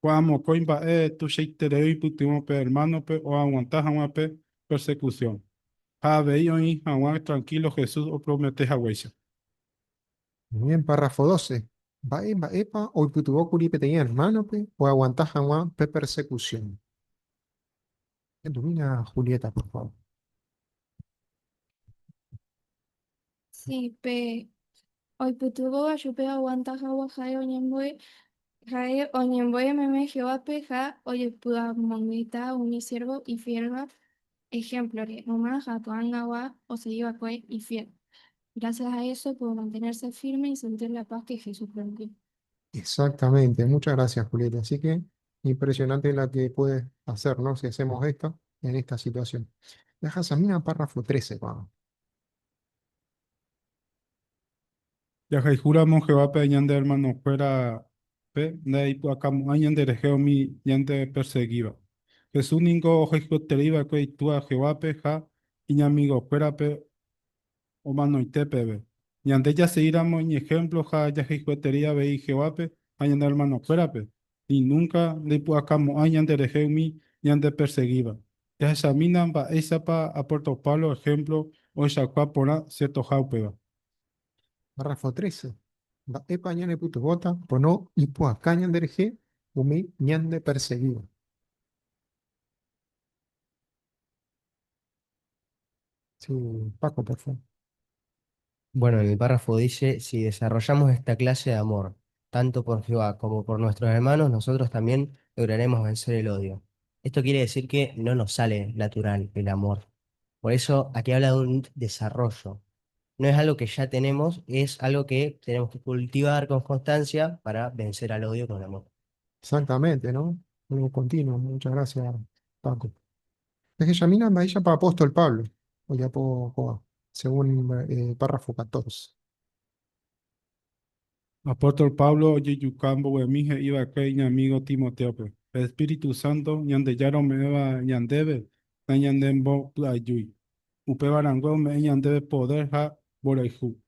Ko'ã mokõi mba'e tuichaiterei oipytyvõ pe ermánope oaguanta hag̃ua pe persekusión, ha avei oĩ hag̃ua trankílo Jesús opromete haguéicha. Bien, párrafo 12. Mba'e mba'épa oipytyvõkuri peteĩ ermánope oaguanta hag̃ua pe persekusión? Ilumina Julieta, por favor. Sí, pe oipytyvõva chupe oaguanta hag̃ua ha'e oñembo'e, ha'e oñembo'e meme Jehovápe ha ojepy'amongeta umi siérvo ifiélva ehémplore, yma ha ko'ag̃agua osegi va'ekue ifiél. Gracias a eso pudo mantenerse firme y sentir la paz que Jesús prometió. Exactamente, muchas gracias Julieta. Así que impresionante la que puede hacer, ¿no? Si hacemos esto en esta situación. La Jazamina, párrafo 13, vamos. Jahayhúramo Jehovápe ñande ermanokuérape ndaipu'akamo'ãi ñanderehe umi ñandepersegíva. Jesús ningo ohayhueterei va'ekue Itúa Jehovápe ha iñamigokuérape omanoite peve. Ñande jasegíramo iñehémplo ha jahayhueterei avei Jehovápe ha ñane ermanokuérape, ni núnka ndaipu'akamo'ãi ñanderehe umi ñandepersegíva. Jahechamína mba'éichapa apóstol Pablo ehémplo ohechauka porã siertoha upéva. Párrafo 13. Mba'épa ñanepytyvõta pono ipu'aka ñanderehe umi ñandepersegíva? Sí, Paco, por favor. Bueno, en el párrafo dice, si desarrollamos esta clase de amor, tanto por Jehová como por nuestros hermanos, nosotros también lograremos vencer el odio. Esto quiere decir que no nos sale natural el amor. Por eso aquí habla de un desarrollo. No es algo que ya tenemos, es algo que tenemos que cultivar con constancia para vencer al odio con amor. Exactamente, ¿no? Algo continuo. Muchas gracias, Paco. Yamina mba'éichapa apóstol Pablo ojapo kóva, según párrafo 14. Apóstol Pablo ojejuka mbovymi he'i va'ekue iñamígo Timotéope, Pe espíritu sánto Ñandejára ome'ẽva ñandéve nañanembopy'ajúi. Upéva rangue ome'ẽ ñandéve podér ha mborayhu.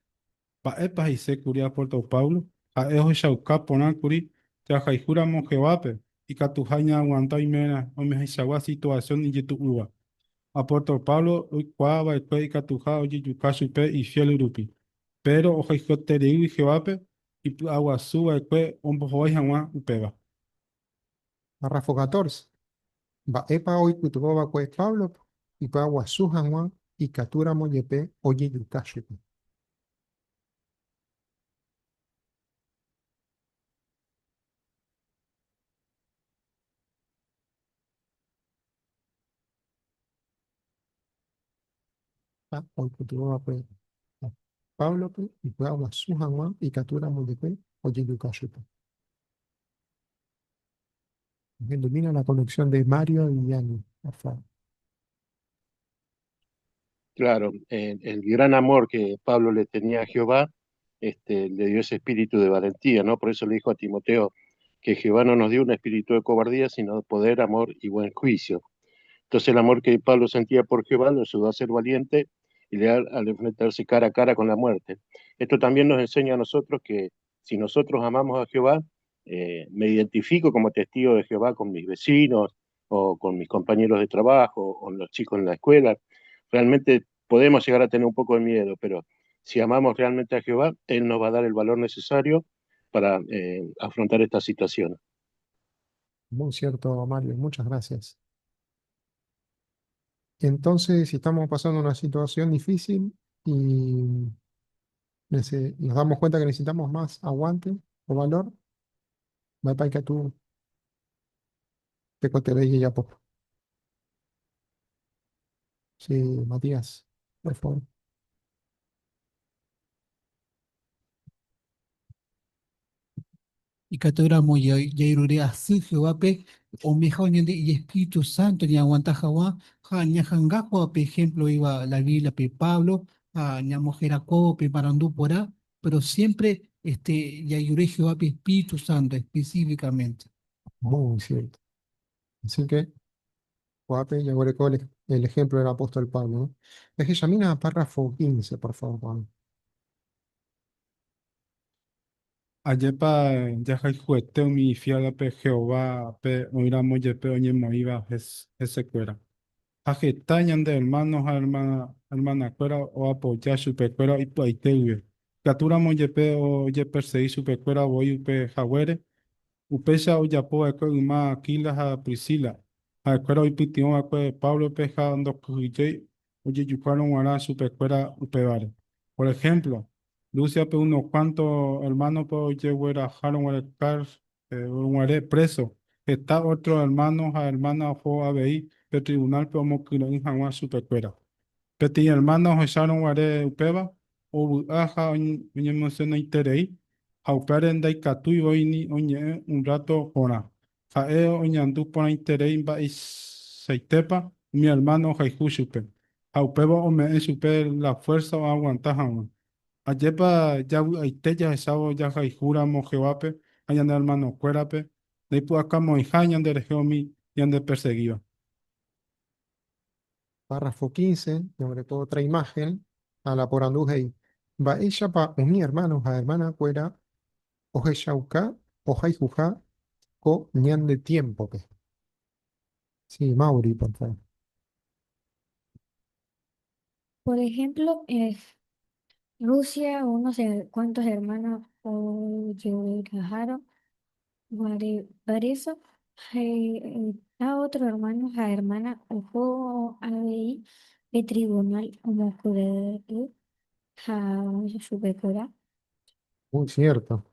Mba'épa he'ise kuri apóstol Pablo? Ha'e ohechauka porã kuri jahayhúramo Jehovápe, ikatuha ñaaguanta oimérã oimehaichagua situasión ijetu'úva. Apóstol Pablo oikuaa va'ekue ikatuha ojejuka chupe ifiél rupi. Péro ohayhuetereígui Jehovápe, ipy'aguasu va'ekue ombohovái hag̃ua upéva. Párrafo 14. Mba'épa oipytyvõ va'ekue Páblope ipy'aguasu hag̃ua ikatúramo jepe ojejuka chupe? Oipytyvõ va'ekue Páblope ipy'aguasu hag̃ua ikatúramo jepe ojejuka chupe? Ilumina la conexión de Mario y Yanni, por favor. Claro, el gran amor que Pablo le tenía a Jehová, le dio ese espíritu de valentía, ¿no? Por eso le dijo a Timoteo que Jehová no nos dio un espíritu de cobardía, sino de poder, amor y buen juicio. Entonces el amor que Pablo sentía por Jehová lo ayudó a ser valiente y leal al enfrentarse cara a cara con la muerte. Esto también nos enseña a nosotros que si nosotros amamos a Jehová, me identifico como testigo de Jehová con mis vecinos o con mis compañeros de trabajo o con los chicos en la escuela. Realmente podemos llegar a tener un poco de miedo, pero si amamos realmente a Jehová, Él nos va a dar el valor necesario para afrontar esta situación. Muy cierto, Mario, muchas gracias. Entonces, si estamos pasando una situación difícil y nos damos cuenta que necesitamos más aguante o valor, mba'épa ikatu tekotevẽ jajapo. Sí, Matías, por favor. Ikatúramo jajerure asy Jehovápe ome'ẽha ñande ijespíritu sánto ñaaguanta hag̃ua ha ñaha'ãnga pe ejemplo oĩva la Bíbliape Pablo ha ñamoherakuãvo pe marandu porã, pero siempre este jajerure Jehovápe espíritu santo específicamente. Muy cierto. Así que, Joape, ya el, el ejemplo del apóstol Pablo, ¿no? Yamina, párrafo 15, por favor, Juan. Ajépa jahayhuete umi ifiélvape Jehovápe oĩramo jepe oñemoĩva hesekuéra. Ha heta ñande hermano ha hermanakuéra oapoja chupekuéra ipy'aite guive. Ikatúramo jepe ojepersegi chupekuéra voi upe haguére, Upéicha ojapo va'ekue yma Aquila ha Priscila. Ha'ekuéra oipytyvõ va'ekue Páblope ha ndokyhyjéi ojejukárõ g̃uarã chupekuéra upévare. Por ehémplo, Rúsiape unos kuánto ermánope ojeguerahárõ guare préso, heta ótro ermáno ha ermána oho avei pe trivunálpe omokyre'ỹ hag̃ua chupekuéra. Peteĩ ermána ohechárõ guare upéva, ovy'a ha oñemosionaiterei, ha upévare ndaikatúi voi ni oñe'ẽ un rráto porã. Ha'e oñandu porãiterei mba'eichaitépa umi ermáno ohayhu chupe, ha upéva ome'ẽ chupe la fuérsa oaguanta hag̃ua. Ajépa javy'aite jahechávo jahayhúramo Jehovápe ha ñane ermanokuérape, ndaipu'akamo'ãiha ñanderehe umi ñandepersegíva. Párrafo 15, sobre todo otra imagen, a la porandu he'i, Mba'éichapa umi hermano ha hermana-kuéra ohechauka ohayhuha ko ñande tiémpope. Sí, Mauri, por favor. Por ejemplo, en Rusia, unos cuantos hermanos viajaron preso, a otro hermano ha hermana oho avei pe tribunal omokyre'ỹ ha chupekuéra. Muy cierto.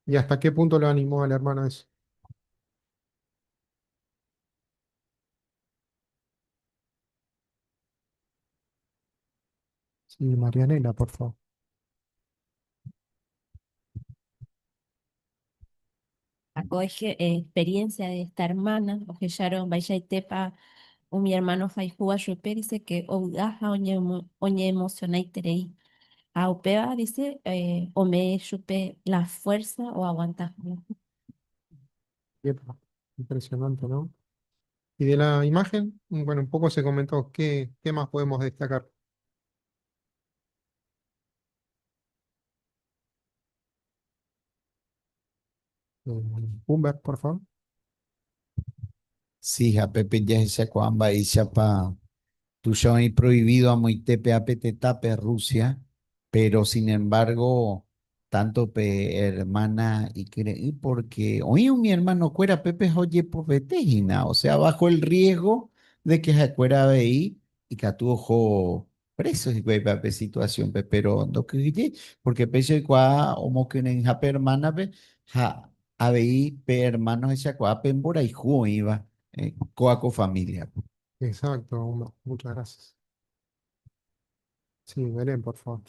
¿Y hasta qué punto lo animó al hermano eso? Sí, Marianela, por favor. Ako experiencia de esta hermana, ohecharon mba'eichaitépa umi hermano ohayhúva chupe, dice que ovy'a ha oñeemocionaiterei. Ha upéva, dice, ome'ẽ chupe la fuerza oaguanta hag̃ua. Yepa, impresionante, ¿no? Y de la imagen, bueno, un poco se comentó, ¿qué más podemos destacar? Humbert, por favor. Sí, ha pépe jahechakuaa mba'éichapa tuicha oĩ prohibido amoite pe apetetápe Rusia, pero sin embargo tanto pe hermana ikyre'ỹ porque oĩ umi hermano-kuéra pépe ha ojepopete hína, o sea, bajo el riesgo de que ha'ekuéra avei ikatu oho preso hikuái pe situación-pe, pero ndokyhyjéi, porque péicha oikuaa omokyre'ỹha pe hermana-pe ha avei pe hermano ohechakuaa pe mborayhu oĩva kóa ko familia-pe. Exacto, muchas gracias. Sí, Belén, por favor.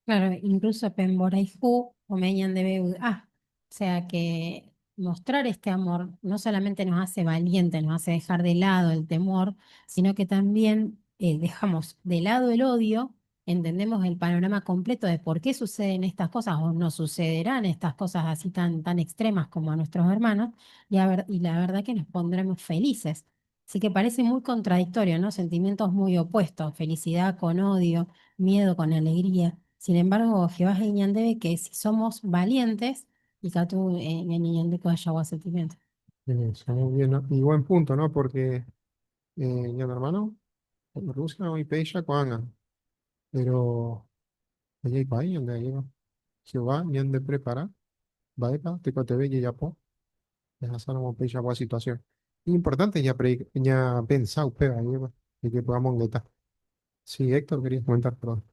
Claro, incluso pe mborayhu ome'ẽ ñandéve vy'a. O sea que mostrar este amor no solamente nos hace valientes, nos hace dejar de lado el temor, sino que también dejamos de lado el odio, entendemos el panorama completo de por qué suceden estas cosas o no sucederán estas cosas así tan, tan extremas como a nuestros hermanos, y la verdad que nos pondremos felices. Así que parece muy contradictorio, ¿no? Sentimientos muy opuestos, felicidad con odio, miedo con alegría. Sin embargo, Jehová he'i ñandéve que si somos valientes, ikatu ñañeñanduko hag̃ua sentimiento. Eso, muy bien, ¿no? Y buen punto, ¿no? Porque, ñane hermano, Rusia oĩ péicha ko'ág̃a, pero jaikuaa ñande ajépa. Jehová ñande prepara, mba'épa tekotevẽ jajapo jahasáramo peichagua situación. Importante ya, ya pensar upéva, ajépa, de que podamos mongeta. Sí, Héctor, querías comentar, perdón.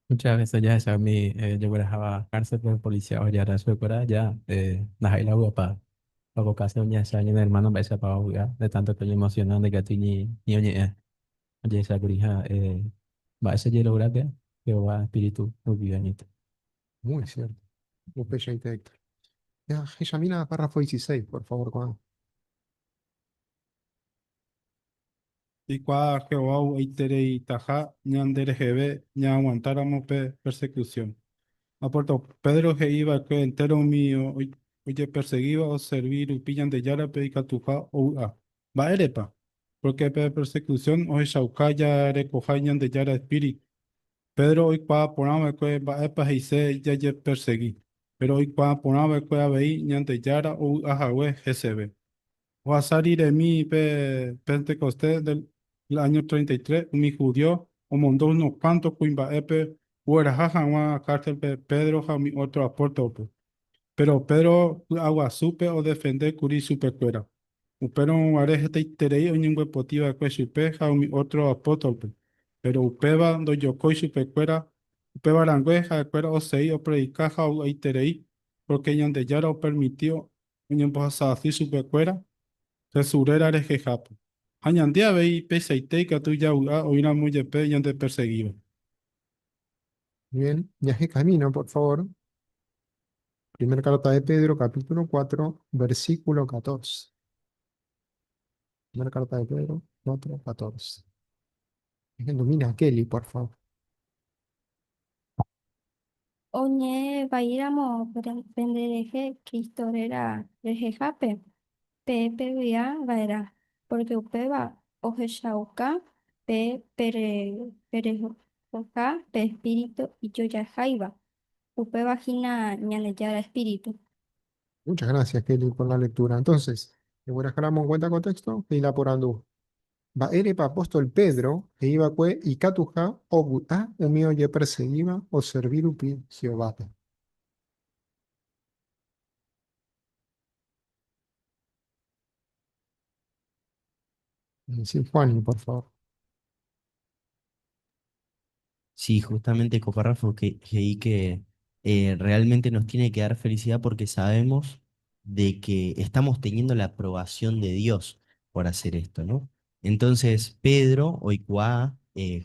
Muchas veces ya esa mi yo cárcel por policía o ya era su ya ndaha'éi la vy'apa ocasión ya esa ñane hermano mba'éichapa ovy'a de tanto que oñemocionan de que ni ni oñe'ẽ ojehechákuri ha. Mba'éicha jelogra péva Jehová espíritu rupive añoite. Muy cierto. Upeichaite, Héctor. Ya, Jechamína párrafo 16, por favor, Juan. Jaikuaa Jehová ovy'aitereitaha ñandereheve ñaaguantáramo pe persecución. Apóstol Pedro he'i va'ekue entéro umi ojepersegíva oservi rupi Ñandejárape ikatuha ovy'a. Mba'érepa? Pórke pe persecución ohechauka jarekoha Ñandejára espíritu. Pedro oikuaa porã va'ekue mba'épa he'ise jajepersegi, péro oikuaa porã va'ekue avei Ñandejára ovy'a hague heseve. Ohasa riremi pe Pentecostés del áño 33, umi judío omondo unos kuánto kuimba'épe ogueraha hag̃ua kárselpe Pedro ha umi ótro apóstolpe. Péro Pedro py'aguasúpe odefende kuri chupekuéra. Upérõ guare hetaiterei oñembyepoti va'ekue chupe ha umi ótro apóstolpe. Péro upéva ndojokói chupekuéra, upéva rangue ha'ekuéra osegi opredika ha ovy'aiterei, pórke Ñandejára opermiti oñembohasa asy chupekuéra Jesús réra rehehápe. Ha ñande avei peichaite ikatu javy'a oĩramo jepe ñandepersegíva. Bien, camino, por favor. Primera carta de Pedro, capítulo 4, versículo 14. Primera carta de Pedro, 4, 14. Ilumina Kelly, por favor. Oñe'ẽ vaíramo penderehe Cristo réra rehehápe, peẽ pevy'a va'erã, pórke upéva ohechauka peẽ perehoha pe espíritu ijojaháiva, upéva hína Ñandejára espíritu. Muchas gracias, Kelly, por la lectura. Entonces, en cuenta contexto, y la porandu. Mba'érepa apóstol Pedro he'i va'ekue ikatuha ovy'a umi ojepersegíva oservi rupi Jehovápe? Sí, Juan, por favor. Sí, justamente copárrafo que leí que realmente nos tiene que dar felicidad porque sabemos de que estamos teniendo la aprobación de Dios por hacer esto, ¿no? Entonces, Pedro, oikuaa,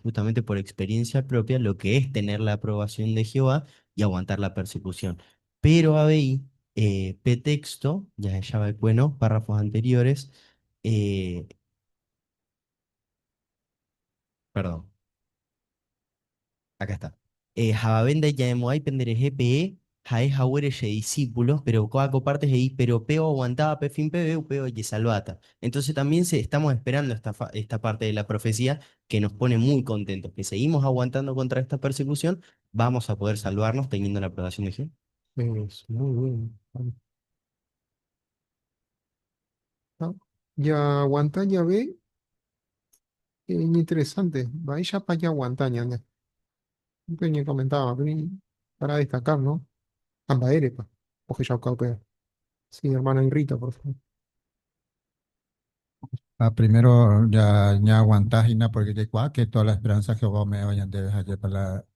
justamente por experiencia propia, lo que es tener la aprobación de Jehová y aguantar la persecución. Pero avei, pe texto, ya ya va bueno, párrafos anteriores, eh, perdón. Acá está. Javave ndaija'emo'ãi penderehe peẽ ha'e haguére che discípulos, pero kóva ko parte he'i, pero pe oaguantáva pe fin peve, upe ojesalváta. Entonces también se, estamos esperando esta, esta parte de la profecía que nos pone muy contentos, que seguimos aguantando contra esta persecución, vamos a poder salvarnos teniendo la aprobación de Jehová. Es muy bien. Ah, Ya aguantá, ya ve, interesante. Vaya para allá aguantá, ñande. Peña comentaba, para destacar, ¿no? Mba'érepa. Ohechauka Sí, hermano Rita, por favor. Ah, primero ya ya aguantás y porque ya que toda la esperanza Jehová me vayan de allá para la,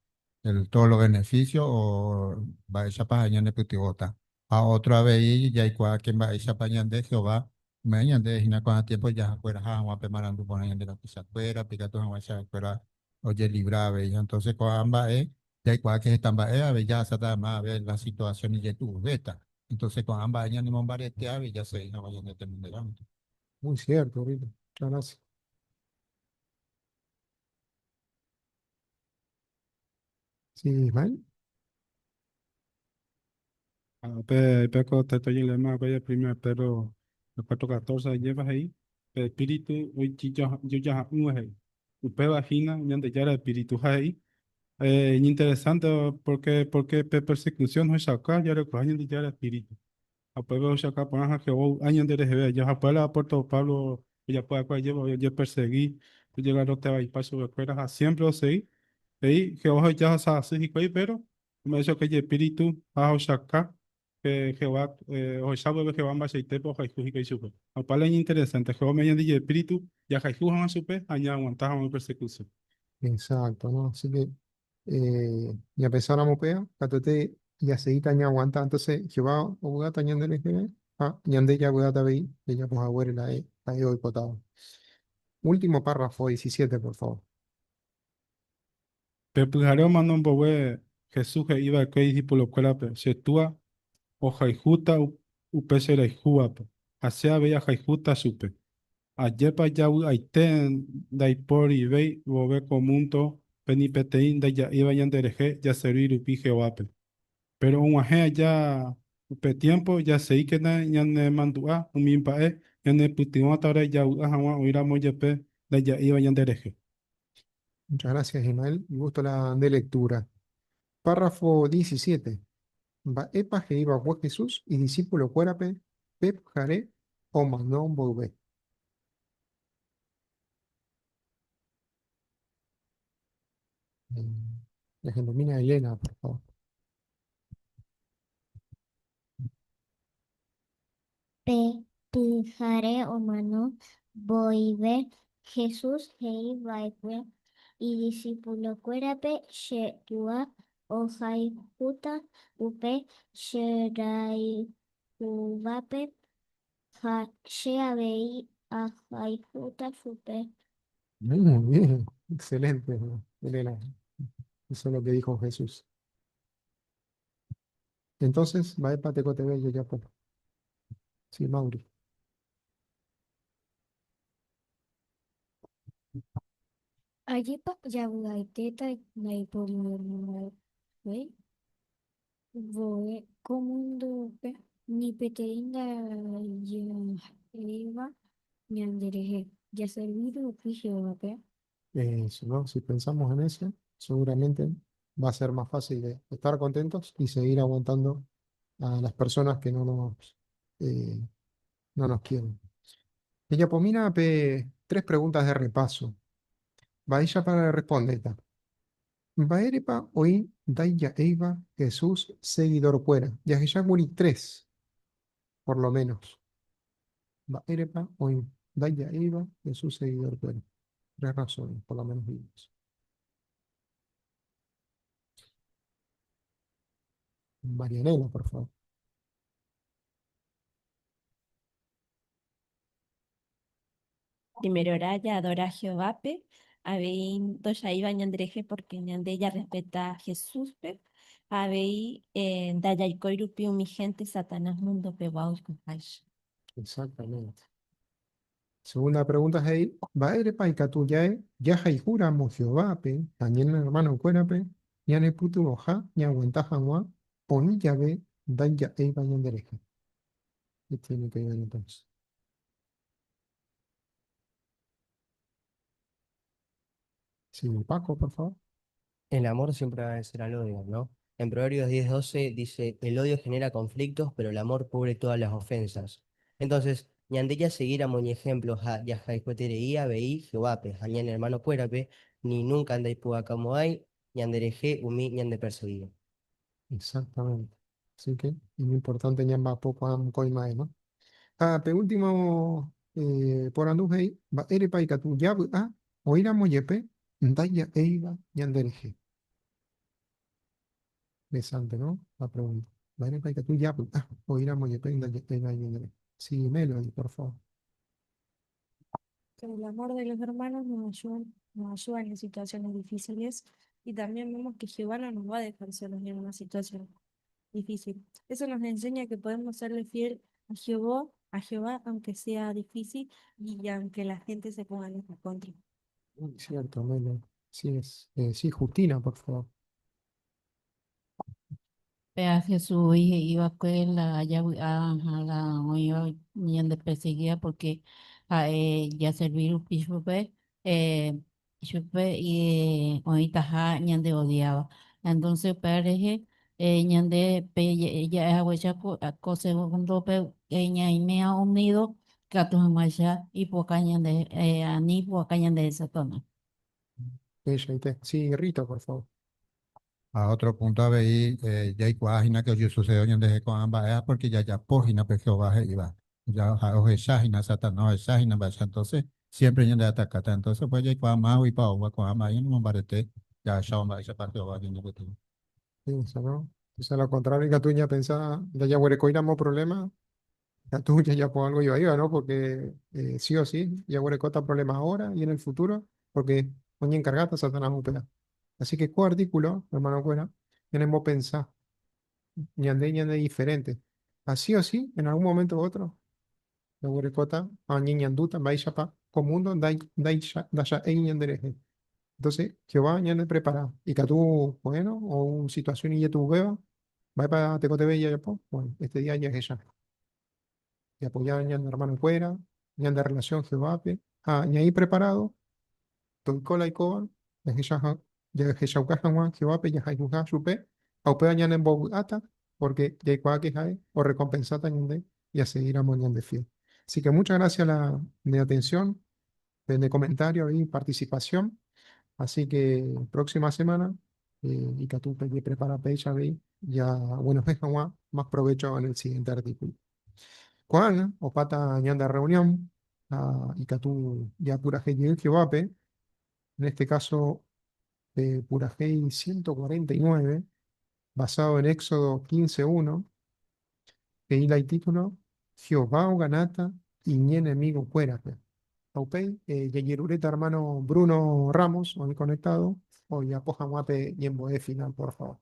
el, todos los beneficios o mba'éichapa ñanepytyvõta. Ha otro avei jaikuaa que mba'éichapa ñande Jehová ome'ẽ ñande hína ko'ã tiempo jahakueraha hag̃ua pe marandu porã ñande rapichakuéra, ikatu hag̃uáicha ojelibra avei. Entonces ko'ã mba'e jaikuaa que heta mba'e avei jahasáta avei la situación ijetu'uvéta. Entonces ko'ã mba'e ñanemombarete avei jasegi hag̃ua ñande tenonderãnte. Muy cierto, Rita. Muchas gracias. Sí, Ismael. Pe pe ko texto lema pe primer Pedro 4:14 lleva ahí pe espíritu ijojaha'ỹva he'i upéva hína Ñandejára espíritu ha he'i interesante porque porque pe persecución ohechauka jarekoha Ñandejára espíritu ha upépe ohechauka porã ha Jehová ovy'a ñandereheve aja ha upéva la apóstol Pablo ojapo va'ekue ajépa ojepersegui ojegarrotevaipa chupekuéra ha siempre osegi he'i Jehová ohasa asy hikuái pero Oma'ẽicha ijespíritu ha ohechauka pe Jehová ohecha peve Jehová mba'eichaitépa ohayhu hikuái chupe. Ha opa la iñinteresánte, Jehová ome'ẽ ñande ijespíritu jahayhu hag̃ua chupe ha ñaaguanta hag̃ua ipersecución. Exacto, ¿no? Así que ñapensáramo upéva, katuete jaseguíta ñaaguanta. Entonces, Jehová ovy'áta ñanderehe ha ñande javy'áta avei jajapo haguére la ha'e oipotáva. Último párrafo 17, por favor. Pe pyhare omano mboyve Jesús he'i va'ekue idisípulokuérape, Che Túa ohayhúta upe che rayhúvape, ha che avei ahayhúta chupe. Ajépa javy'aite ndaiporivéi vove ko múndope ni peteĩ ndaija'éiva ñanderehe jaservi rupi Jehovápe. Péro og̃uahẽ aja upe tiémpo, jaseíkena ñanemandu'a umi mba'e ñanepytyvõtare javy'a hag̃ua oĩramo jepe ndaija'éiva ñanderehe. Muchas gracias, Ismael. Un gusto la de lectura. Párrafo 17. Mba'épa he'iva'ekue Jesús idisípulokuérape pe pyhare omano mboyve. Ñahendomína Elena, por favor. Pe pyhare omano mboyve, Jesús he'i va'ekue idisipulokuérape, Che Túa ohayhúta upe cherayhúvape ha che avei ahayhúta chupe. Muy bien, excelente, Elena. Eso es lo que dijo Jesús. Entonces, mba'épa tekotevẽ jajapo? Sí, Mauri. Ajépa javy'aitéta ndaiporivéi vove ko múndope ni peteĩ ndaja'éiva ñanderehe jaservi rupi Jehovápe. Eso, ¿no? Si pensamos en eso, seguramente va a ser más fácil de estar contentos y seguir aguantando a las personas que eh, no nos quieren. Ejapomína pe tres preguntas de repaso. Mba'éichapa respondéta. Mba'érepa oĩ ndaija'éiva Jesús seguidorkuéra? Jahechákuri tres, por lo menos. Mba'érepa oĩ ndaija'éiva Jesús seguidorkuéra? Tres razones, por lo menos vimos. Marianela, por favor. Primerorã jaadora Jehovápe, avei ndocha'éiva ñanderehe pórke ñande jarrespeta Jesúspe, ha avei ndajaikói rupi umi hénte Satanás mundopegua oikoháicha. Exactamente. Segunda pregunta he'i, Mba'érepa ikatu ja'e jahayhúramo Jehovápe ha ñane ermanokuérape ñanepytyvõha ñaaguanta hag̃ua oĩ jave ndaija'éiva ñanderehe? Qué tiene que ver entonces? Sí, Paco, por favor. El amor siempre va a vencer al odio, ¿no? En Proverbios 10:12 dice, el odio genera conflictos, pero el amor cubre todas las ofensas. Entonces, ñande jasegíramo iñejemplo ha jahayhueterei avei Jehovápe ha ñane hermanokuérape, ni nunca ndaipu'akamo'ãi ñanderehe umi ñandeperseguíva. Exactamente. Así que es muy importante ñamba'apo ko'ã mokõi mba'e, ¿no? Ha pe último porandu he'i, Mba'érepa ikatu javy'a oĩramo jepe ndaija'éiva ñanderehe? Interesante, ¿no? La pregunta. Mba'érepa ikatu javy'a oĩramo jepe ndaija'éiva ñanderehe? Sí, Melody, por favor. El amor de los hermanos nos ayuda en las situaciones difíciles y también vemos que Jehová no nos va a dejar solos en una situación difícil. Eso nos enseña que podemos serle fiel a Jehová, aunque sea difícil y aunque la gente se ponga en nuestra contra. Muy cierto, Melo. Sí, es. Sí, Justina, por favor. Pe Jesús he'iva'ekue la javy'a ha la oĩva ñandeperseguía porque ha'e jaservi rupi chupe chupe oĩtaha ñandeodiáva. Entonces upéva rehe ñande pe ja'ehaguéicha ko segundope ñaimea unido katu hag̃uáicha ipu'aka ñande ani ipu'aka ñande Satanás. Ella, Sí, Rita, por favor. A otro punto avei jaikuaa hína que ojesucedió ñanderehe ko'ã mba'e porque jajapo hína pe Jehová he'íva. Ya ohecha hína Satanás ohecha hína mba'éicha entonces siempre ñande atakáta. Entonces pues jaikuaa máguipa oúva ko'ã mba'e ñanemombarete jahechávo mba'éichapa Jehová ñanepytyvõ. Sí, eso, ¿no? Entonces, a lo contrario, ikatu ñapensa ndajaguerekóiramo problema, ikatu jajapo algo ivaíva, ¿no? Porque sí o sí, jaguerekóta problemas ahora y en el futuro, porque oñencargáta Satanás upéva. Así que ko artículo, hermano kuéra, ñanembopensa, ñande ñande diferente. Ha sí o sí, en algún momento u otro, jaguerekóta ha ñeñandúta mba'éichapa ko mundo ndacha'éi ñanderehe. Entonces, Jehová ñande prepara. Ikatu, bueno, o un situación ijetu'uvéva, mba'épa tekotevẽ jajapo? Bueno, este día jahecha. Japoya ñande hermano-kuéra, ñande relación Jehovápe, ha ñaĩ preparado, toiko la oikóva, jahechauka hag̃ua Jehovápe jahayhuha chupe, ha upéva ñanembovy'áta, porque jaikuaa que ha'e orrecompensáta ñande jaseguíramo ñande fiel. Así que muchas gracias la de atención, de comentario y participación. Así que próxima semana, ikatu pejeprepara péicha avei, ya bueno, hag̃ua más provecho en el siguiente artículo. Ko'ág̃a opáta ñande reunión ha ikatu japurahéi jey Jehovápe, en este caso de purahéi 149, basado en Éxodo 15.1, he'i la itítulo Jehová oganáta iñenemigokuérape. Ha upéi jajeruréta hermano Bruno Ramos, oĩ conectado, ojapo hag̃ua pe ñembo'e final, por favor.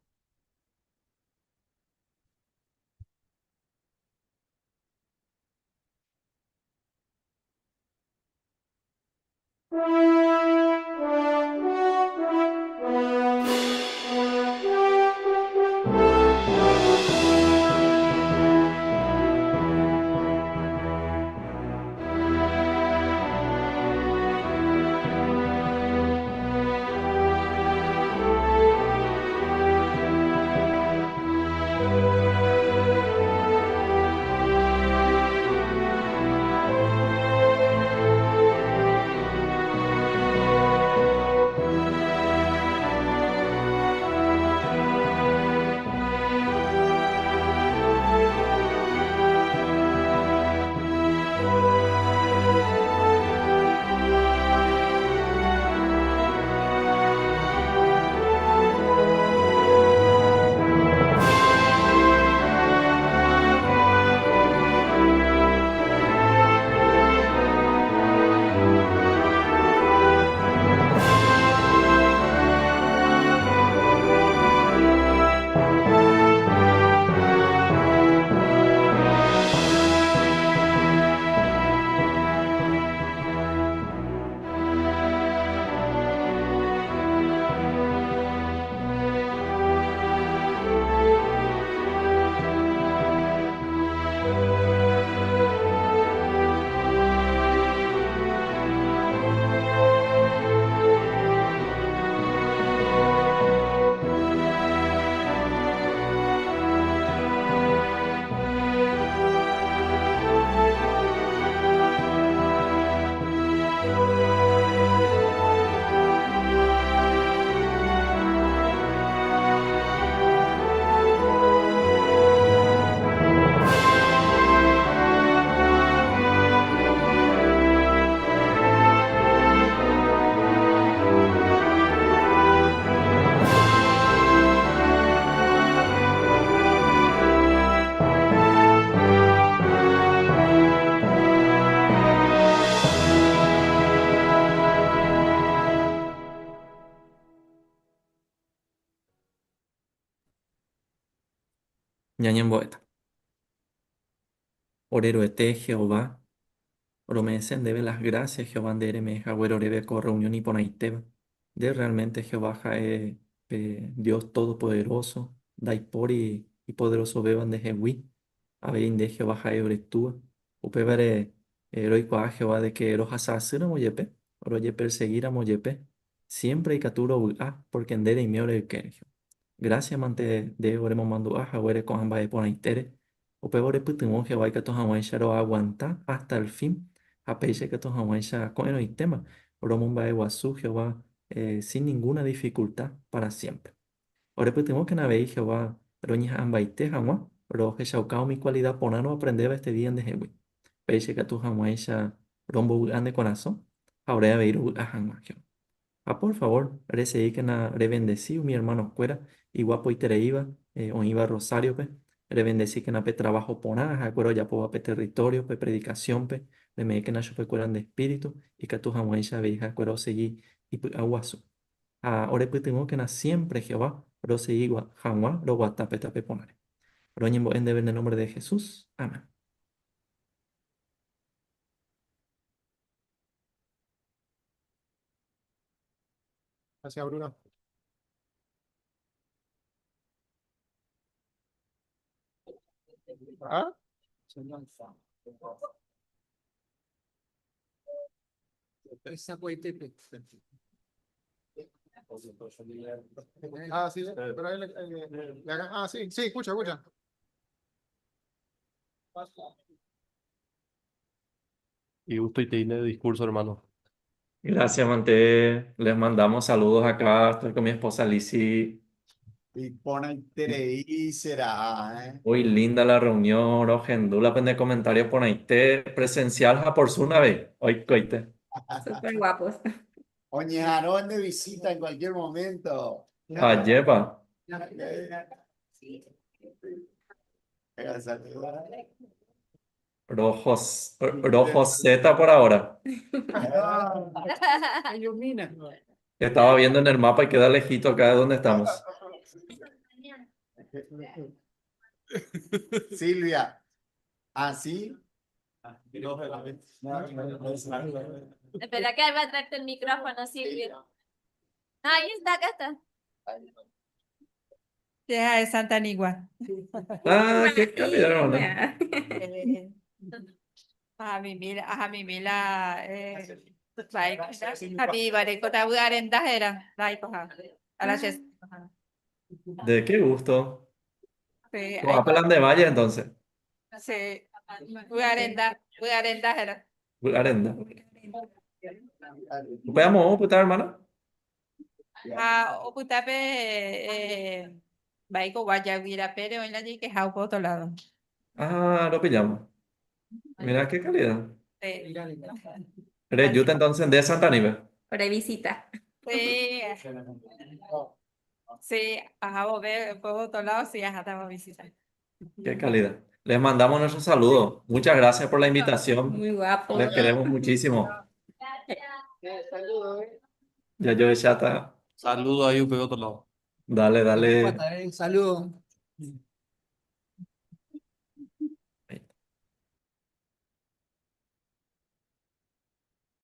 Ñañembo'éta. Ore Ruete Jehová, rome'ẽse ndéve las gracias Jehová nde reme'ẽ haguére oréve ko reunión iporãitéva. Nde realmente Jehová ha'e pe Dios Todopoderoso, ndaipóri ipoderosovéva ndehegui, avei nde Jehová ha'e ore Túa. Upévare roikuaa Jehová de que rohasa asýramo jepe, rojepersegíramo jepe, siémpre ikatu rovy'a pórke nde reime ore ykére, Jehová. Grásia mante nde oremomandu'a haguére ko'ã mba'e porãitére, upéva orepytyvõ Jehová ikatu hag̃uáicha roaguanta hasta el fin ha péicha ikatu hag̃uáicha ko'ẽrõitéma romomba'eguasu Jehová sin ninguna dificulta para siémpre. Orepytyvõkena avei Jehová roñeha'ãmbaite hag̃ua rohechauka umi kualida porã roaprendéva este día ndehegui. Péicha ikatu hag̃uáicha rombovy'a ne korasõ ha ore avei rovy'a hag̃ua, Jehová. Ha por favór, reseíkena revendesi umi ermanokuéra iguapoitereíva oĩva Rosáriope, revendesíkena pe traváho porã ha'ekuéra ojapóva pe território, pe predikasiónpe, reme'ẽkena chupekuéra nde espíritu ikatu hag̃uáicha avei ha'ekuéra osegi ipy'aguasu. Ha orepytyvõkena siémpre Jehová rosegi hag̃ua roguata pe tape porãre. Roñembo'e ndéve en el nombre de Jesús. Amén. Gracias, Bruno. ¿Ah? Ah, sí, pero ahí le ah, sí, sí, escucha, escucha. Y gusto y te de discurso, hermano. Gracias, Mante. Les mandamos saludos acá. Estoy con mi esposa Lizzy. Iporãiterei será, ¿eh? Muy linda la reunión. Rohendula pende comentario por ahí. Te presencial ha por su nave. Hoy coite. Súper guapos. Oñejarón de visita en cualquier momento. Ayepa. Rojos, rojo Z por ahora. Ilumina. Estaba viendo en el mapa y queda lejito acá de donde estamos. Silvia, ¿así? Espera que va a traerte el micrófono, Silvia. Ahí está, acá está. Deja de Santa Anigua. Ah, qué calidad, hermano. A mí, a mí, la. A mí, era. A la De qué gusto. Sí, Pelan de Valle entonces. Sí, era. Arenda. Veamos, puta hermana. Ah, oputape Baiko Guayaguira, pero en la que por otro lado. Ah, lo pillamos. Mira qué calidad. Sí. Yuta entonces de Santa Nive. Por visita. Sí. Sí, ajá, vos por otro lado, sí, ajá, estamos visita. Qué calidad. Les mandamos nuestro saludo. Muchas gracias por la invitación. Muy guapo. Les queremos muchísimo. Ya yo de chata. Saludo ahí, por otro lado. Dale, dale. Saludo.